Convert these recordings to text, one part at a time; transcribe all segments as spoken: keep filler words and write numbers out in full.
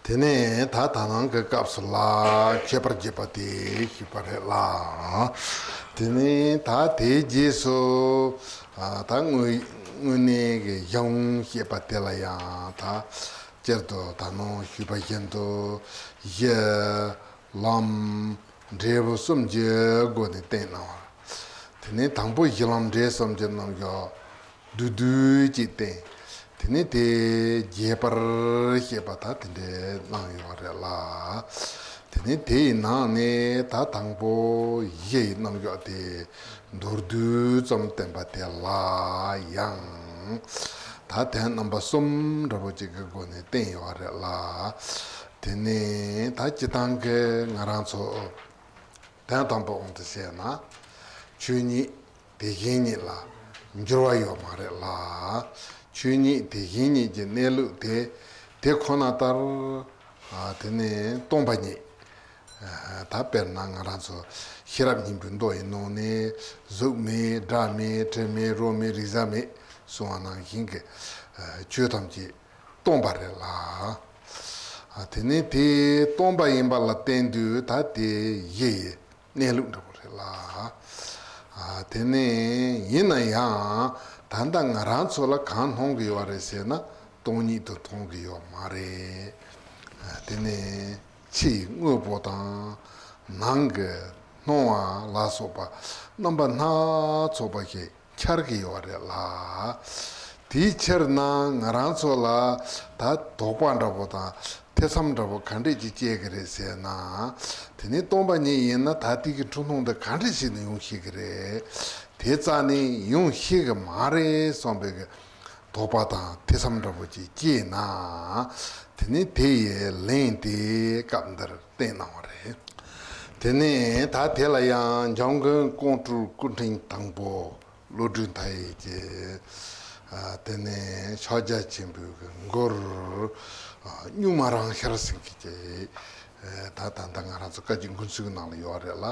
དེ་ནས་ད་ད་ནང་གི་སྐབས་སུ་ལ་མཆོད་པར་བརྗོད་པ་དེ་ཞུས་པ་རེད་ལ། དེ་ནས་ད་དེའི་རྗེས་སུ་ཨ་ད་དངོས་དངོས་གནས་ཀྱི་གཞུང་བཤད་པ་དེ་ལ་ཡང་ད་སྤྱིར་དུ་ད་ནང་ཞུས་པ་བཞིན་དུ་གཞི་ལམ་འབྲས་བུ་གསུམ་གྱི་སྒོ་ནས་བསྟན་གནང་བ། དེ་ནས་དང་པོ་གཞི་ལམ་འབྲས་གསུམ་གྱི་རྣམ་གཞག་བསྡུས་བསྡུས་ཀྱིས་བསྟན། དེ་ནས་དེ་རྒྱས་པར་བཤད་པ་ད་དེ་འདྲའི་གནང་ཡོད་རེད་ལ། དེ་ནས་དེ་ཡི་ནང་ནས་ད་དང་པོ་གཞི་ཡི་རྣམ་གཞག་དེ་མདོར་བསྡུས་ཙམ་བསྟན་པ་དེ་ལ་ཡང་ད་དོན་རྣམ་པ་གསུམ་འདྲ་པོ་ཅིག་གི་སྒོ་ནས་བསྟན་ཡོད་རེད་ལ། དེ་ནས་ད་སྤྱིར་བཏང་གི་ང་རང་ཚོ་དོན་དམ་པའི་དབང་དུ་བྱས་ན་ཆོས་ཉིད་དེ་བཞིན་ཉིད་ལ་འགྱུར་བ་ཡོད་མ་རེད་ལ། ཆོས་ཉིད་དེ་བཞིན་ཉིད་ཀྱི་གནས་ལུགས་དེ་དེ་ཁོ་ན་ལྟར། ཨ་དེ་ནས་སྟོང་པ་ཉིད། ཨ་ད་དཔེར་ན་ང་རང་ཚོ་ཤེས་རབ་སྙིང་པོའི་མདོ་ཡི་ནང་ནས་གཟུགས་མེད་སྒྲ་མེད་དྲི་མེད་རོ་མེད་རེག་བྱ་མེད་གསུང་བ་ནང་བཞིན་གྱི་ཨ་ཆོས་ཐམས་ཅད་སྟོང་པ་རེད་ལ། ཨ་དེ་ནས་དེ་སྟོང་པ་ཡིན་པ་ལ་བརྟེན་དུས་ད་དེ་གཞི་ཡི་གནས་ལུགས་འདྲ་པོ་རེད་ལ། ཨ་དེ་ནས་ཡིན་ན་ཡང་ད་ལྟ་ང་རང་ཚོ་ལ་གང་སྣང་གི་ཡོད་རེད་ཟེར་ན་སྟོང་ཉིད་དུ་མཐོང་གི་ཡོད་མ་རེད། ཨ་དེ་ནས་ཕྱིའི་དངོས་པོ་དང་ནང་གི་སྣང་བ་ལ་སོགས་པ་རྣམ་པ་སྣ་ཚོགས་པ་ཞིག་འཆར་གྱི་ཡོད་རེད་ལ། དེའི་ཕྱིར་ན་ང་རང་ཚོ་ལ་ད་དོགས་པ་འདྲ་པོ་དང་ཐེ་ཚོམ་འདྲ་པོ་ག་འདྲས་ཅིག་སྐྱེ་གི་རེད་ཟེར་ན། དེ་ནི་སྟོང་པ་ཉིད་ཡིན་ན་ད་ལྟའི་གི་འཁྲུལ་སྣང་འདི་ག་འདྲས་ཞིག་ནས་ཡོང་ཤེས་གི་རེད། དེ་རྩ་ནས་ཡོང་ཤེས་གི་མ་རེད་བསམ་པའི་གི་དོགས་པ་དང་ཐེ་ཚོམ་འདྲ་པོ་ཅིག་སྐྱེས་ན། དེ་ནི་དེ་ཡི་ལན་དེ་སྐབས་འདིར་བསྟན་གནང་བ་རེད། དེ་ནས་ད་དེ་ལ་ཡང་འཇམ་མགོན་ཀོང་སྤྲུལ་སྐུ་ཕྲེང་དང་པོ་བློ་གྲོས་མཐའ་ཡས་ཀྱིས་ཨ་དེ་ནས་ཕྱག་རྒྱ་ཆེན་པོའི་གི་མགུར་ཨ་གཉུག་མ་རང་ཤར་ཟེར་མཁན་གྱི་ཨ་ད་ད་ལྟ་ང་རང་ཚོ་བཀའ་བརྒྱུད་མགུར་ཚིག་གི་ནང་ལ་ཡོད་རེད་ལ།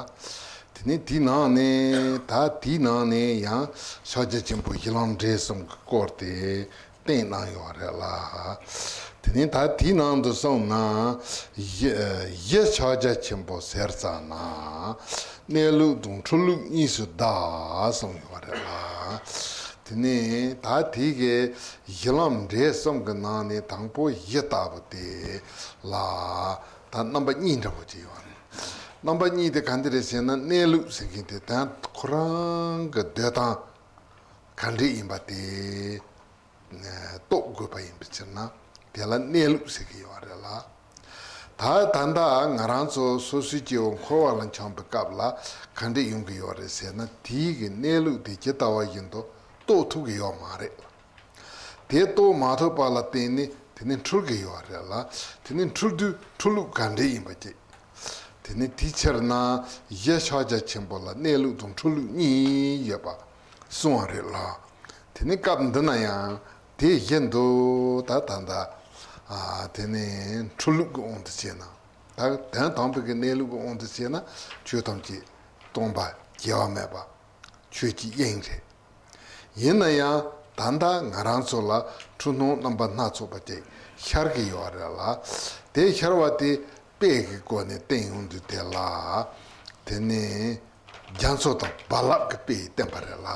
དེ་ནས་དེའི་ནང་ནས་ད་དེའི་ནང་ནས་ཡང་ཕྱག་རྒྱ་ཆེན་པོ་གཞི་ལམ་འབྲས་གསུམ་གྱི་སྐོར་དེ་བསྟན་གནང་ཡོད་རེད་ལ། དེ་ནས་ད་དེའི་ནང་དུ་སོང་ན་གཞི་གཞི་ཕྱག་རྒྱ་ཆེན་པོ་ཟེར་ཙ་ན་གནས་ལུགས་དང་འཁྲུལ་ལུགས་གཉིས་སུ་གདའ་གསུངས་ཡོད་རེད་ལ། དེ་ནས་ད་དེ་གའི་གཞི་ལམ་འབྲས་གསུམ་གྱི་ནང་ནས་དང་པོ་གཞི་ལྟ་བུ་དེ་ལ་ད་རྣམ་པ་གཉིས་འདྲ་པོ་ཅིག་ཡོད་རེད། རྣམ་པ་གཉིས་དེ་ག་འདི་རེད་ཟེར་ན་གནས་ལུགས་ཟེར་མཁན་དེ་དོན་ཁོ་རང་གི་འདོད་སྟངས་ག་འདྲས་ཡིན་པ་དེ་རྟོགས་དགོས་པ་ཡིན་པའི་ཕྱིར་ན་དེ་ལ་གནས་ལུགས་ཟེར་གྱི་ཡོད་རེད་ལ། ད་ད་ལྟ་ང་རང་ཚོ་སོ་སོའི་སྐྱེ་བོ་འཁོར་བ་ལ་འཁྱམས་པའི་སྐབས་ལ་ག་འདྲས་ཡོང་གི་ཡོད་རེད་ཟེར་ན་དེའི་གི་གནས་ལུགས་དེ་ཇི་ལྟ་བ་བཞིན་དུ་རྟོགས་ཐུབ་ཀྱི་ཡོད་མ་རེད་ལ། དེ་རྟོགས་མ་ཐུབ་པ་ལ་བརྟེན་ནས་དེ་ནི་འཁྲུལ་གྱི་ཡོད་རེད་ལ། དེ་ནི་འཁྲུལ་དུས་འཁྲུལ་ལུགས་ག་འདྲས་ཡིན་པ་ཅིག་དེ་ནི་དེའི་ཕྱིར་ན་གཞི་ཕྱག་རྒྱ་ཆེན་པོ་ལ་གནས་ལུགས་དང་འཁྲུལ་ལུགས་གཉིས་ཡོད་པ་གསུངས་པ་རེད་ལ། དེ་ནི་སྐབས་འདི་ན་ཡང་དེ་བཞིན་དུ་ད་ད་ད་ཨ་དེ་ནི་འཁྲུལ་ལུགས་ཀྱི་དབང་དུ་བྱས་ན། ད་དོན་དམ་པའི་གི་གནས་ལུགས་ཀྱི་དབང་དུ་བྱས་ན་ཆོས་ཐམས་ཅད་སྟོང་པ་སྐྱེ་བ་མེད་པ་ཆོས་ཀྱི་དབྱིངས་རེད། ཡིན་ན་ཡང་ད་ལྟ་ང་རང་ཚོ་ལ་འཁྲུལ་སྣང་རྣམ་པ་སྣ་ཚོགས་པ་ཅིག་ཤར་གྱི་ཡོད་རེད་ལ། དེ་ཤར་བ་དེ་དཔེ་གི་སྒོ་ནས་བསྟན་ཡོང་དུས་དེ་ལ་དེ་ནི་རྒྱ་མཚོ་དང་རྦ་རླབས་ཀྱི་དཔེ་བསྟན་པ་རེད་ལ།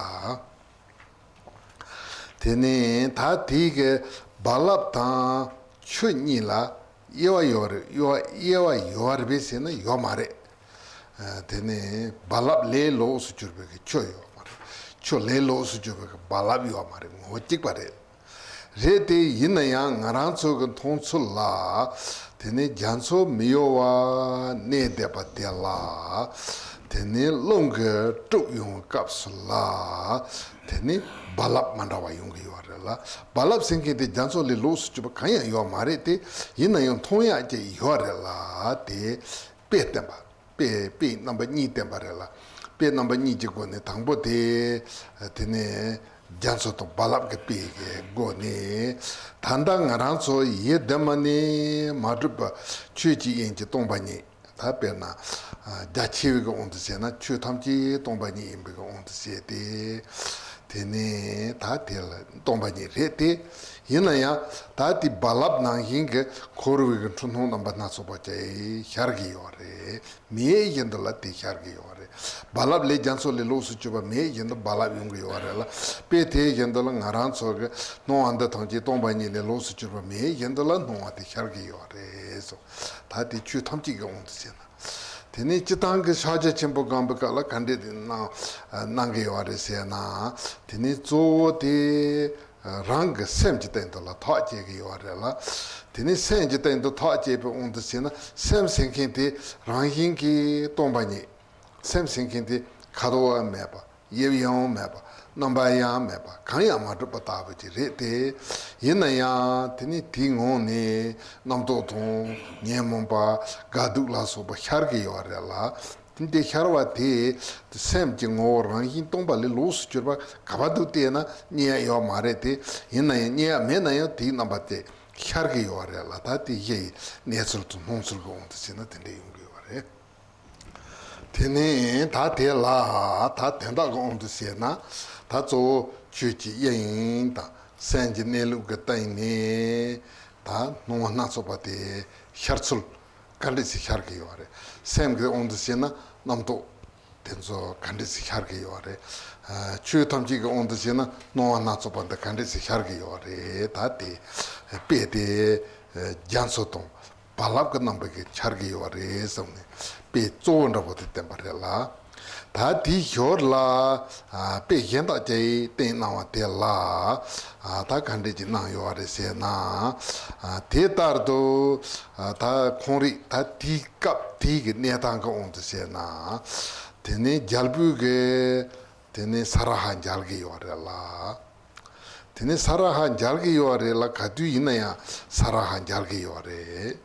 དེ་ནས་ད་དེའི་གི་རྦ་རླབས་དང་ཆུ་གཉིས་ལ་དབྱེ་བ་ཡོད་རེད། དབྱེ་བ་དབྱེ་བ་ཡོད་རེད་པས་ཟེར་ན་ཡོད་མ་རེད། ཨ་དེ་ནས་རྦ་རླབས་ལས་ལོགས་སུ་གྱུར་པའི་གི་ཆུ་ཡོད་མ་རེད། ཆུ་ལས་ལོགས་སུ་གྱུར་པའི་གི་རྦ་རླབས་ཡོད་མ་རེད། ངོ་བོ་གཅིག་པ་རེད། རེད་དེ་ཡིན་ན་ཡང་ང་རང་ཚོ་གི་མཐོང་ཚུལ་ལ་དེ་ནས་རྒྱ་མཚོ་མི་གཡོ་བ་གནས་བསྡད་པ་དེ་ལ་དེ་ནས་རླུང་གིས་དཀྲུགས་ཡོང་བའི་སྐབས་སུ་ལ་དེ་ནས་རྦ་རླབས་མ་འདྲ་བ་ཡོང་གི་ཡོད་རེད་ལ། རྦ་རླབས་ཟེར་མཁན་དེ་རྒྱ་མཚོ་ལས་ལོགས་སུ་གྱུར་པ་གང་ཡང་ཡོད་མ་རེད་དེ། ཡིན་ན་ཡང་མཐོང་ཡག་ཅིག་ཡོད་རེད་ལ། དེ་དཔེ་བསྟན་པ། དཔེ་དཔེ་རྣམ་པ་གཉིས་བསྟན་པ་རེད་ལ། དཔེ་རྣམ་པ་གཉིས་ཀྱི་སྒོ་ནས་དང་པོ་དེ་དེ་ནས་རྒྱ་མཚོ་དང་རྦ་རླབས་ཀྱི་དཔེ་གི་སྒོ་ནས་ད་ལྟ་ང་རང་ཚོ་ཡེ་གདོད་མ་ནས་མ་གྲུབ་པ་ཆོས་ཀྱི་དབྱིངས་ཀྱི་སྟོང་པ་ཉིད། ད་དཔེར་ན་རྒྱ་ཆེ་བའི་གི་དབང་དུ་བྱས་ན་ཆོས་ཐམས་ཅད་སྟོང་པ་ཉིད་ཡིན་པའི་གི་དབང་དུ་བྱས་ཏེ། དེ་ནས་ད་དེ་ལ་སྟོང་པ་ཉིད་རེད་དེ། ཡིན་ན་ཡང་ད་དེ་རྦ་རླབས་ནང་བཞིན་གྱི་འཁོར་བའི་གི་འཁྲུལ་སྣང་རྣམ་པ་སྣ་ཚོགས་པ་ཅིག་ཤར་གྱི་ཡོད་རེད། མེད་བཞིན་དུ་ལ་དེ་ཤར་གྱི་ཡོད་རེད། རྦ་རླབས་ལས་རྒྱ་མཚོ་ལས་ལོགས་སུ་གྱུར་པ་མེད་བཞིན་དུ་རྦ་རླབས་ཡོང་གི་ཡོད་རེད་ལ། དཔེ་དེ་བཞིན་དུ་ལ་ང་རང་ཚོ་གི་སྣང་བ་འདི་ཐམས་ཅད་སྟོང་པ་ཉིད་ལས་ལོགས་སུ་གྱུར་པ་མེད་བཞིན་དུ་ལ་སྣང་བ་དེ་ཤར་གྱི་ཡོད་རེད་གསུངས། ད་དེ་ཆོས་ཐམས་ཅད་ཀྱི་དབང་དུ་བྱས་ན། དེ་ནས་སྤྱིར་བཏང་གི་ཕྱག་རྒྱ་ཆེན་པོ་སྒོམ་པའི་སྐབས་ལ་ག་འདྲས་དེ་གནང་གནང་གི་ཡོད་རེད་ཟེར་ན། དེ་ནས་གཙོ་བོ་དེ་རང་གི་སེམས་ཀྱི་སྟེང་དུ་ལ་ཐག་བཅད་ཀྱི་ཡོད་རེད་ལ། དེ་ནས་སེམས་ཀྱི་སྟེང་དུ་ཐག་བཅད་པའི་དབང་དུ་བྱས་ན་སེམས་ཟེར་མཁན་དེ་རང་བཞིན་གྱིས་སྟོང་པ་ཉིད། སེམས་ཟེར་མཁན་དེ་ཁ་དོག་ཡང་མེད་པ། དབྱིབས་ཡང་མེད་པ། རྣམ་པ་ཡང་མེད་པ། གང་ཡང་མ་གྲུབ་པ་ལྟ་བུ་ཅིག་རེད་དེ། ཡིན་ན་ཡང་དེ་ནི་དེའི་ངང་ནས་རྣམ་རྟོག་དང་ཉོན་མོངས་པ། དགའ་སྡུག་ལ་སོགས་པ་ཤར་གྱི་ཡོད་རེད་ལ། དེ་འདྲའི་ཤར་བ་དེ་སེམས་ཀྱི་ངོ་བོ་རང་བཞིན་སྟོང་པ་ལས་ལོགས་སུ་གྱུར་པ་ག་པར་འདུག་བལྟས་ན་རྙེད་ཡག་ཡོད་མ་རེད་དེ། ཡིན་ན་ཡང་རྙེད་ཡག་མེད་ན་ཡང་དེའི་རྣམ་པ་དེ་ཤར་གྱི་ཡོད་རེད་ལ། ད་དེ་གཞི་ཡི་གནས་ཚུལ་དང་སྣང་ཚུལ་གྱི་དབང་དུ་བྱས་ན་དེ་འདྲ་ཡོང་གི་ཡོད་རེད། དེ་ནས་ད་དེ་ལ་ད་དོན་དག་གི་དབང་དུ་བྱས་ན། ད་གཙོ་བོ་ཆོས་ཀྱི་དབྱིངས་དང་སེམས་ཀྱི་གནས་ལུགས་ཀྱི་སྟེང་ནས་ད་སྣང་བ་སྣ་ཚོགས་པ་དེ་ཤར་ཚུལ་ག་འདྲས་སེ་ཤར་གྱི་ཡོད་རེད། སེམས་ཀྱི་དབང་དུ་བྱས་ན་རྣམ་རྟོག་དེ་ཚོ་ག་འདྲས་སེ་ཤར་གྱི་ཡོད་རེད། ཆོས་ཐམས་ཅད་ཀྱི་དབང་དུ་བྱས་ན་སྣང་བ་སྣ་ཚོགས་པ་འདི་ག་འདྲས་སེ་ཤར་གྱི་ཡོད་རེད། ད་དེ་དཔེ་དེ་རྒྱ་མཚོ་དང་། རྦ་རླབས་ཀྱི་རྣམ་པ་གི་ཤར་གྱི་ཡོད་རེད་གསུངས་ནས་དཔེ་གཙོ་བོ་འདྲ་པོ་དེ་བསྟན་པ་རེད་ལ། ད་དེའི་ཞོར་ལ་ཨ་དཔེ་གཞན་དག་ཅིག་བསྟན་གནང་བ་དེ་ལ་ཨ་ད་ག་འདྲས་ཅིག་གནང་ཡོད་རེད་ཟེར་ན། ཨ་དེ་ལྟར་དུ་ཨ་ད་ཁོང་རིགས་ད་དེའི་སྐབས་དེའི་གི་གནས་སྟངས་ཀྱི་དབང་དུ་བྱས་ན། དེ་ནས་རྒྱལ་པོའི་གི་དེ་ནས་ས་ར་ཧ་མཇལ་གྱི་ཡོད་རེད་ལ། དེ་ནས་ས་ར་ཧ་མཇལ་གྱི་ཡོད་རེད་ལ། ག་དུས་ཡིན་ན་ཡང་ས་ར་ཧ་མཇལ་གྱི་ཡོད་རེད།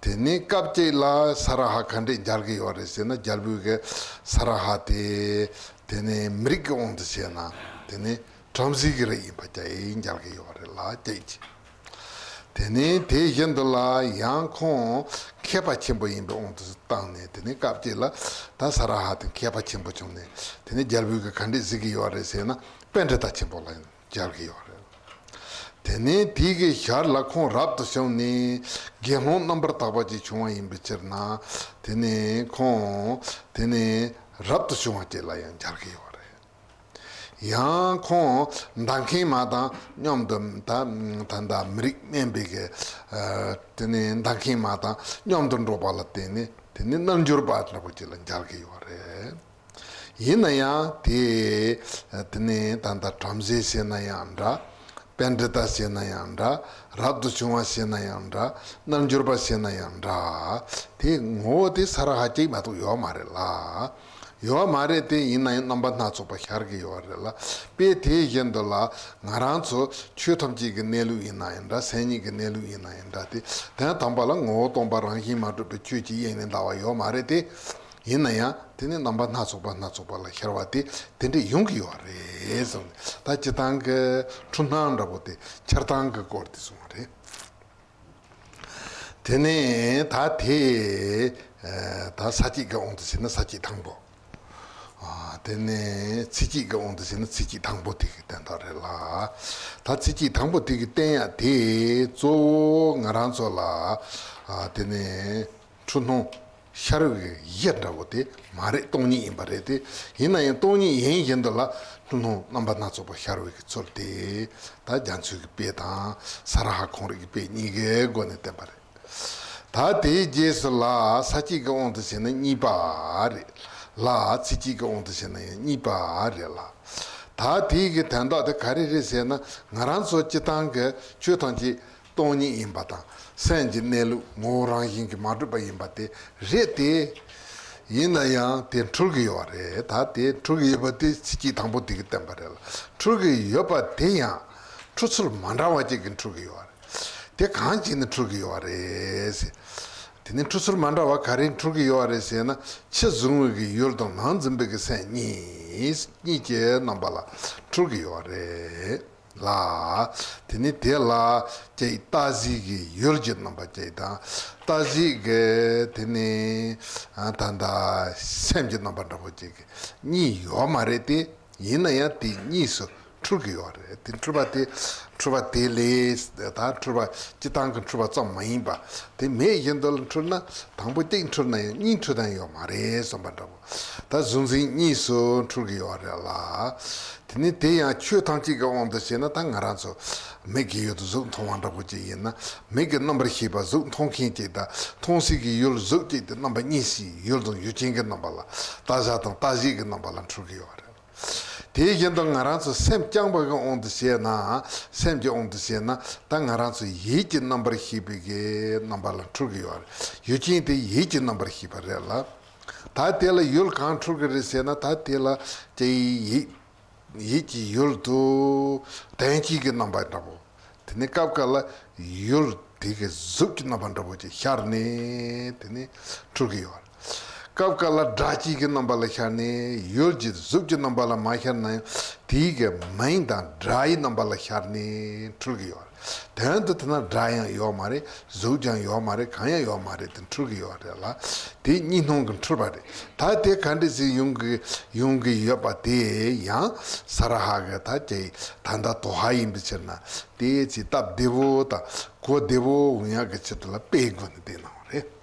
དེ་ནས་སྐབས་གཅིག་ལ་ས་ར་ཧ་ག་འདྲས་མཇལ་གྱི་ཡོད་རེད་ཟེར་ན། རྒྱལ་པོའི་གི་ས་ར་ཧ་དེ་དེ་ནས་མི་རིགས་ཀྱི་དབང་དུ་བྱས་ན་དེ་ནས་བྲམ་ཟེ་གི་རིགས་ཡིན་པ་ཅིག་མཇལ་གྱི་ཡོད་རེད་ལ། གཅིག་གཅིག་དེ་ནས་དེ་བཞིན་དུ་ལ་ཡང་ཁོང་མཁས་པ་ཆེན་པོ་ཡིན་པའི་དབང་དུ་བཏང་ནས། དེ་ནས་སྐབས་གཅིག་ལ་ད་ས་ར་ཧ་དེ་མཁས་པ་ཆེན་པོ་བྱུང་ནས། དེ་ནས་རྒྱལ་པོའི་གི་ག་འདྲས་གཟིགས་ཀྱི་ཡོད་རེད་ཟེར་ན། པཎྜི་ཏ་ཆེན་པོ་ལ་མཇལ་གྱི་ཡོད་རེད། དེ་ནས་དེའི་གི་ཞར་ལ་ཁོང་རབ་ཏུ་བྱུང་ནས་དགེ་སློང་རྣམ་པར་དག་པ་ཅིག་བྱུང་བ་ཡིན་པའི་ཕྱིར་ན། དེ་ནས་ཁོང་དེ་ནས་རབ་ཏུ་བྱུང་བ་ཅིག་ལ་ཡང་མཇལ་གྱི་ཡོད་རེད། ཡང་ཁོང་འདམ་མཁན་མ་དང་མཉམ་དུ་ད་ད་ད་མི་རིགས་དམན་པའི་གི་ཨ་དེ་ནས་འདམ་མཁན་མ་དང་མཉམ་དུ་འགྲོགས་པ་ལ་བརྟེན་ནས། དེ་ནས་རྣལ་འབྱོར་པ་འདྲ་པོ་ཅིག་ལ་མཇལ་གྱི་ཡོད་རེད། ཡིན་ན་ཡང་དེ་དེ་ནས་ད་ལྟ་བྲམ་ཟེ་ཟེར་ན་ཡང་འདྲ། པཎྜི་ཏ་ཟེར་ན་ཡང་འདྲ། རབ་ཏུ་བྱུང་བ་ཟེར་ན་ཡང་འདྲ། རྣལ་འབྱོར་པ་ཟེར་ན་ཡང་འདྲ། དེ་ངོ་བོ་དེ་ས་ར་ཧ་གཅིག་མ་གཏོགས་ཡོད་མ་རེད་ལ། ཡོད་མ་རེད་དེ། ཡིན་ན་ཡང་རྣམ་པ་སྣ་ཚོགས་པ་ཤར་གྱི་ཡོད་རེད་ལ། དཔེ་དེ་བཞིན་དུ་ལ་ང་རང་ཚོ་ཆོས་ཐམས་ཅད་ཀྱི་གནས་ལུགས་ཡིན་ན་ཡང་འདྲ། སེམས་ཉིད་ཀྱི་གནས་ལུགས་ཡིན་ན་ཡང་འདྲ་སྟེ། དོན་དམ་པ་ལ་ངོ་བོ་སྟོང་པ་རང་བཞིན་མ་གྲུབ་པའི་ཆོས་ཀྱི་དབྱིངས་ནས་འདའ་བ་ཡོད་མ་རེད་དེ། ཡིན་ན་ཡང་དེ་ནི་རྣམ་པ་སྣ་ཚོགས་པ་སྣ་ཚོགས་པ་ལ་ཤར་བ་དེ་དེ་འདྲས་ཡོང་གི་ཡོད་རེད་གསུངས་ནས། ད་སྤྱིར་བཏང་གི་འཁྲུལ་སྣང་འདྲ་པོ་དེ་འཆར་སྟངས་ཀྱི་སྐོར་དེ་གསུངས་པ་རེད། དེ་ནས་ད་དེ་ད་ས་བཅད་ཀྱི་དབང་དུ་བྱས་ན་ས་བཅད་དང་པོ། ཨ་དེ་ནས་ཚིགས་བཅད་ཀྱི་དབང་དུ་བྱས་ན་ཚིགས་བཅད་དང་པོ་དེ་གི་དོན་དག་རེད་ལ། ད་ཚིགས་བཅད་དང་པོ་དེ་གི་བསྟན་ཡག་དེ་གཙོ་བོ་ང་རང་ཚོ་ལ་ཨ་དེ་ནས་འཁྲུལ་སྣང་ཤར་བའི་གཞི་འདྲ་བོ་དེ་མ་རེད། སྟོང་ཉིད་ཡིན་པ་རེད་དེ། ཡིན་ན་ཡང་སྟོང་ཉིད་ཡིན་བཞིན་དུ་ལ་འཁྲུལ་སྣང་རྣམ་པ་སྣ་ཚོགས་པ་ཤར་བའི་གི་ཚུལ་དེ། ད་རྒྱ་མཚོའི་གི་དཔེ་དང་ས་ར་ཧ་ཁོང་རིག་གི་དཔེ་གཉིས་ཀའི་སྒོ་ནས་བསྟན་པ་རེད། ད་དེའི་རྗེས་སུ་ལ་ས་བཅད་ཀྱི་དབང་དུ་བྱས་ན་གཉིས་པ་རེད་ལ། ཚིགས་བཅད་ཀྱི་དབང་དུ་བྱས་ན་ཡང་གཉིས་པ་རེད་ལ། ད་དེའི་གི་དོན་དག་དེ་ག་རེ་རེད་ཟེར་ན། ང་རང་ཚོ་སྤྱིར་བཏང་གི་ཆོས་ཐམས་ཅད་སྟོང་ཉིད་ཡིན་པ་དང་། སེམས་ཀྱི་གནས་ལུགས་ངོ་བོ་རང་བཞིན་གྱིས་མ་གྲུབ་པ་ཡིན་པ་དེ་རེད་དེ། ཡིན་ན་ཡང་དེ་འཁྲུལ་གྱི་ཡོད་རེད། ད་དེ་འཁྲུལ་གྱི་ཡོད་པ་དེ་ཚིགས་བཅད་དང་པོ་དེ་གིས་བསྟན་པ་རེད་ལ། འཁྲུལ་གྱི་ཡོད་པ་དེ་ཡང་འཁྲུལ་ཚུལ་མ་འདྲ་བ་ཅིག་གིས་འཁྲུལ་གྱི་ཡོད་རེད། དེ་གང་བྱས་ནས་འཁྲུལ་གྱི་ཡོད་རེད་ཟེར། དེ་ནི་འཁྲུལ་ཚུལ་མ་འདྲ་བ་ག་རེ་འཁྲུལ་གྱི་ཡོད་རེད་ཟེར་ན། ཕྱི་གཟུང་བའི་གི་ཡུལ་དང་ནང་འཛིན་པའི་གི་སེམས་གཉིས། གཉིས་ཀྱི་རྣམ་པ་ལ་འཁྲུལ་གྱི་ཡོད་རེད་ལ། དེ་ནི་དེ་ལ་ཅིག་བརྟག་གཞིག་གི་ཡུལ་གྱི་རྣམ་པ་ཅིག་དང་། བརྟག་གཞིག་གི་དེ་ནི་ཨ་ད་ལྟ་སེམས་ཀྱི་རྣམ་པ་འདྲ་པོ་ཅིག་གཉིས་ཡོད་མ་རེད་དེ། ཡིན་ན་ཡང་དེ་གཉིས་སུ་འཁྲུལ་གྱི་ཡོད་རེད། དེ་འཁྲུལ་པ་དེ་འཁྲུལ་པ་དེ་ལས་ད་འཁྲུལ་པ་སྤྱི་བཏང་གི་འཁྲུལ་པ་ཙམ་མ་ཡིན་པ། དེ་མེད་བཞིན་དུ་ལ་འཁྲུལ་ན་དང་པོ་གཅིག་འཁྲུལ་ན་ཡང་གཉིས་འཁྲུལ་ན་ཡང་ཡོད་མ་རེད་གསུངས་པ་འདྲ་བོ། ད་གཟུང་འཛིན་གཉིས་སུ་འཁྲུལ་གྱི་ཡོད་རེད་ལ། དེ་ནི་དེ་ཡང་ཆོས་ཐམས་ཅད་ཀྱི་དབང་དུ་བྱས་ན་ད་ང་རང་ཚོ་མིག་གི་ཡུལ་དུ་གཟུགས་མཐོང་བ་འདྲ་པོ་ཅིག་ཡིན་ན། མིག་གི་རྣམ་པར་ཤེས་པ་གཟུགས་མཐོང་མཁན་ཅིག་དང་མཐོང་སའི་གི་ཡུལ་གཟུགས་ཅིག་དེ་རྣམ་པ་གཉིས་སུ་ཡུལ་དང་ཡུལ་ཅན་གྱི་རྣམ་པ་ལ། ལྟ་བྱ་དང་ལྟ་བྱེད་ཀྱི་རྣམ་པ་ལ་འཁྲུལ་གྱི་ཡོད་རེད། དེ་བཞིན་དུ་ང་རང་ཚོ་སེམས་རྐྱང་པ་གི་དབང་དུ་བྱས་ན། སེམས་ཀྱི་དབང་དུ་བྱས་ན་ད་ང་རང་ཚོ་ཡིད་ཀྱི་རྣམ་པར་ཤེས་པའི་གི་རྣམ་པ་ལ་འཁྲུལ་གྱི་ཡོད་རེད། ཡུལ་ཅན་དེ་ཡིད་ཀྱི་རྣམ་པར་ཤེས་པ་རེད་ལ། ད་དེ་ལ་ཡུལ་གང་འཁྲུལ་གྱི་རེད་ཟེར་ན། ད་དེ་ལ་ཅི་ཡིད་ཡིད་ཀྱི་ཡུལ་དུ་དོན་སྤྱིའི་གི་རྣམ་པ་འདྲ་པོ། དེ་ནས་སྐབས་འགའ་ལ་ཡུལ་དེ་གི་གཟུགས་ཀྱི་རྣམ་པ་འདྲ་པོ་ཅིག་ཤར་ནས་དེ་ནས་འཁྲུལ་གྱི་ཡོད་རེད། སྐབས་འགའ་ལ་སྒྲ་སྤྱིའི་གི་རྣམ་པ་ལ་ཤར་ནས་ཡུལ་གྱི་གཟུགས་ཀྱི་རྣམ་པ་ལ་མ་ཤར་ན་ཡང་དེའི་གི་མིང་དང་སྒྲ་ཡི་རྣམ་པ་ལ་ཤར་ནས་འཁྲུལ་གྱི་ཡོད་རེད། དོན་དུ་དེ་ན་སྒྲ་ཡང་ཡོད་མ་རེད། གཟུགས་ཀྱང་ཡོད་མ་རེད། གང་ཡང་ཡོད་མ་རེད། དེ་འཁྲུལ་གྱི་ཡོད་རེད་ལ། དེ་གཉིས་སྣང་གི་འཁྲུལ་པ་རེད། ད་དེ་ག་འདྲ་ཞིག་ཡོང་གི་ཡོང་གི་ཡོད་པ་དེ་ཡང་ས་ར་ཧ་གི་ད་ཅི་ད་ལྟ་དོ་ཧ་ཡིན་པའི་ཕྱིར་ན། དེ་ཅི་སྟབས་བདེ་བོ་དང་གོ་བདེ་བོ་འོང་ཡག་གི་ཆེད་དུ་ལ་དཔེའི་སྒོ་ནས་བསྟན་གནང་བ་རེད།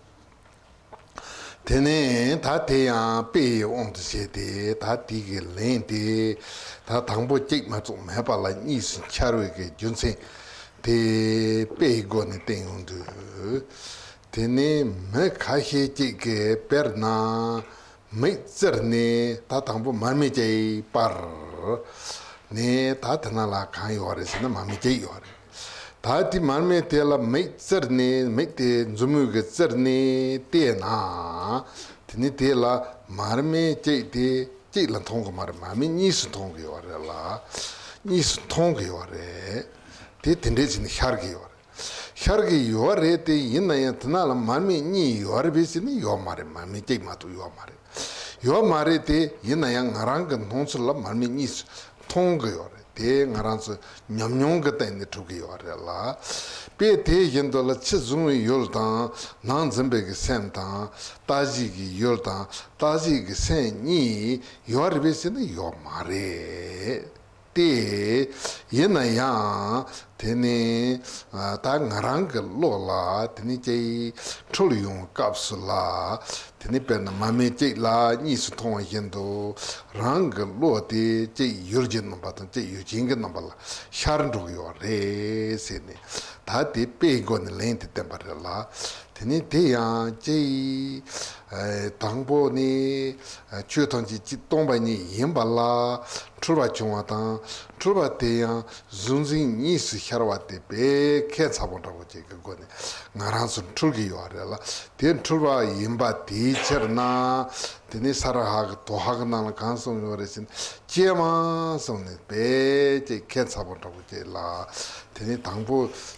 དེ་ནས་ད་དེ་ཡང་དཔེ་ཡི་དབང་དུ་བྱས་ཏེ་ད་དེ་གི་ལན་དེ། ད་དང་པོ་གཅིག་མ་གཏོགས་མེད་པ་ལ་གཉིས་སུ་འཆར་བའི་གི་རྒྱུ་མཚན་དེ་དཔེ་ཡི་སྒོ་ནས་བསྟན་ཡོང་དུས། དེ་ནས་མི་ཁ་ཤས་ཅིག་གིས་དཔེར་ན་མིག་བཙིར་ནས། ད་དང་པོ་མར་མེ་བཅད་པར་ནས། ད་དེ་ན་ལ་གང་ཡོད་རེད་ཟེར་ན་མར་མེ་བཅད་ཡོད་རེད། ད་དེ་མར་མེ་དེ་ལ་མིག་བཙིར་ནས། མིག་དེ་མཛུབ་མོ་གིས་བཙིར་ནས་བལྟས་ན། དེ་ནི་དེ་ལ་མར་མེ་གཅིག་དེ་གཅིག་ལ་མཐོང་གི་མ་རེད། མར་མེ་གཉིས་སུ་མཐོང་གི་ཡོད་རེད་ལ། གཉིས་སུ་མཐོང་གི་ཡོད་རེད། དེ་དེ་འདྲས་བྱས་ནས་ཤར་གི་ཡོད་རེད། ཤར་གི་ཡོད་རེད་དེ། ཡིན་ན་ཡང་དེ་ན་ལ་མར་མེ་གཉིས་ཡོད་རེད་པས་ཟེར་ན་ཡོད་མ་རེད། མར་མེ་གཅིག་མ་གཏོགས་ཡོད་མ་རེད། ཡོད་མ་རེད་དེ། ཡིན་ན་ཡང་ང་རང་གི་སྣང་ཚུལ་ལ་མར་མེ་གཉིས་སུ་མཐོང་གི་ཡོད་རེད། དེ་ང་རང་ཚོ་ཉམས་མྱོང་གི་སྟེང་ནས་གྲུབ་ཀྱི་ཡོད་རེད་ལ། དཔེ་དེ་བཞིན་དུ་ལ་ཕྱི་གཟུང་བའི་ཡུལ་དང་ནང་འཛིན་པའི་གི་སེམས་དང་། ལྟ་བྱེད་ཀྱི་ཡུལ་དང་ལྟ་བྱེད་ཀྱི་སེམས་གཉིས་ཡོད་རེད་པས་ཟེར་ན་ཡོད་མ་རེད། ཏེ། ཡིན་ན་ཡང་དེ་ནི་ད་ང་རང་གི་བློ་ལ་དེ་ནི་ཅིག་འཁྲུལ་ཡོང་སྐབས་སུ་ལ། དེ་ནི་དཔེར་ན་མར་མེ་གཅིག་ལ་གཉིས་སུ་མཐོང་བ་བཞིན་དུ། རང་གི་བློ་དེ་ཅིག་ཡུལ་གྱི་རྣམ་པ་དང་ཅིག་ཡུལ་ཅན་གྱི་རྣམ་པ་ལ་ཤར་འགྲོ་གི་ཡོད་རེད་ཟེར་ནས། ད་དེ་དཔེའི་སྒོ་ནས་ལན་དེ་བསྟན་པ་རེད་ལ། དེ་ནི་དེ་ཡང་ཅིག་ཨེ། དང་པོ་ནི། ཨེ། ཆོས་ཐམས་ཅད་སྤྱིར་སྟོང་པ་ཉིད་ཡིན་པ་ལ། འཁྲུལ་པ་བྱུང་བ་དང་། འཁྲུལ་པ་དེ་ཡང་གཟུང་འཛིན་གཉིས་སུ་ཤར་བ་དེ་དཔེ་ཁྱད་མཚར་པོ་འདྲ་པོ་ཅིག་གི་སྒོ་ནས་ང་རང་ཚོ་འཁྲུལ་གྱི་ཡོད་རེད་ལ། དེ་འཁྲུལ་པ་ཡིན་པ་དེའི་ཕྱིར་ན། དེ་ནི་ས་ར་ཧ་གི་དོ་ཧ་གི་ནང་ལ་གང་གསུངས་ཡོད་རེད་ཟེར་ན། ཀྱེ་མ་གསུངས་ནས་དཔེ་ཅིག་ཁྱད་མཚར་པོ་འདྲ་པོ་ཅིག་ལ། དེ་ནི་དང་པོ་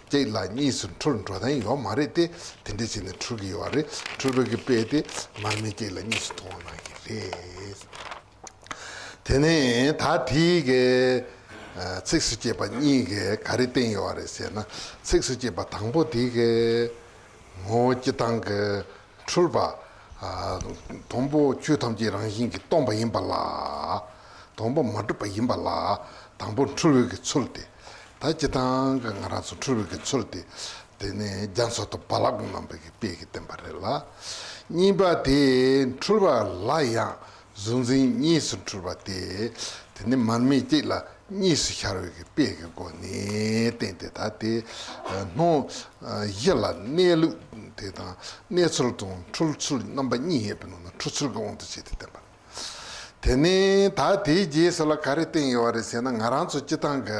གཅིག་ལ་གཉིས་སུ་འཁྲུལ་འགྲོ་དོན་ཡོད་མ་རེད་དེ། དེ་འདྲ་བྱས་ནས་འཁྲུལ་གྱི་ཡོད་རེད། འཁྲུལ་པའི་གི་དཔེ་དེ་མར་མེ་གཅིག་ལ་གཉིས་སུ་མཐོང་བ་ནང་བཞིན་རེད། དེ་ནས་ད་དེའི་གི་ཚིགས་སུ་བཅད་པ་གཉིས་ཀྱིས་ག་རེ་བསྟན་ཡོད་རེད་ཟེར་ན། ཚིགས་སུ་བཅད་པ་དང་པོ་དེ་གི་ངོ་བོ་སྤྱི་བཏང་གི་འཁྲུལ་པ། ཨ། དང་པོ་ཆོས་ཐམས་ཅད་རང་བཞིན་གྱིས་སྟོང་པ་ཡིན་པ་ལ། དང་པོ་མ་གྲུབ་པ་ཡིན་པ་ལ། དང་པོ་འཁྲུལ་བའི་གི་ཚུལ་དེ། ད་སྤྱི་བཏང་གི་ང་རང་ཚོ་འཁྲུལ་བའི་གི་ཚུལ་དེ། དེ་ནས་རྒྱ་མཚོ་དང་བ་ལང་གི་རྣམ་པའི་གི་དཔེ་གིས་བསྟན་པ་རེད་ལ། གཉིས་པ་དེ་འཁྲུལ་པ་ལ་ཡང་གཟུང་འཛིན་གཉིས་སུ་འཁྲུལ་པ་དེ། དེ་ནི་མར་མེ་གཅིག་ལ་གཉིས་སུ་ཤར་བའི་གི་དཔེ་གི་སྒོ་ནས་བསྟན་ཏེ། ད་དེ་སྣང་གཞི་ལ་གནས་ལུགས་དེ་དང་གནས་ཚུལ་དང་འཁྲུལ་ཚུལ་རྣམ་པ་གཉིས་ཡོད་པའི་ནང་ན་འཁྲུལ་ཚུལ་གྱི་དབང་དུ་བྱས་ཏེ་བསྟན་པ་རེད། དེ་ནས་ད་དེའི་རྗེས་སུ་ལ་ག་རེ་བསྟན་ཡོད་རེད་ཟེར་ན། ང་རང་ཚོ་སྤྱི་བཏང་གི་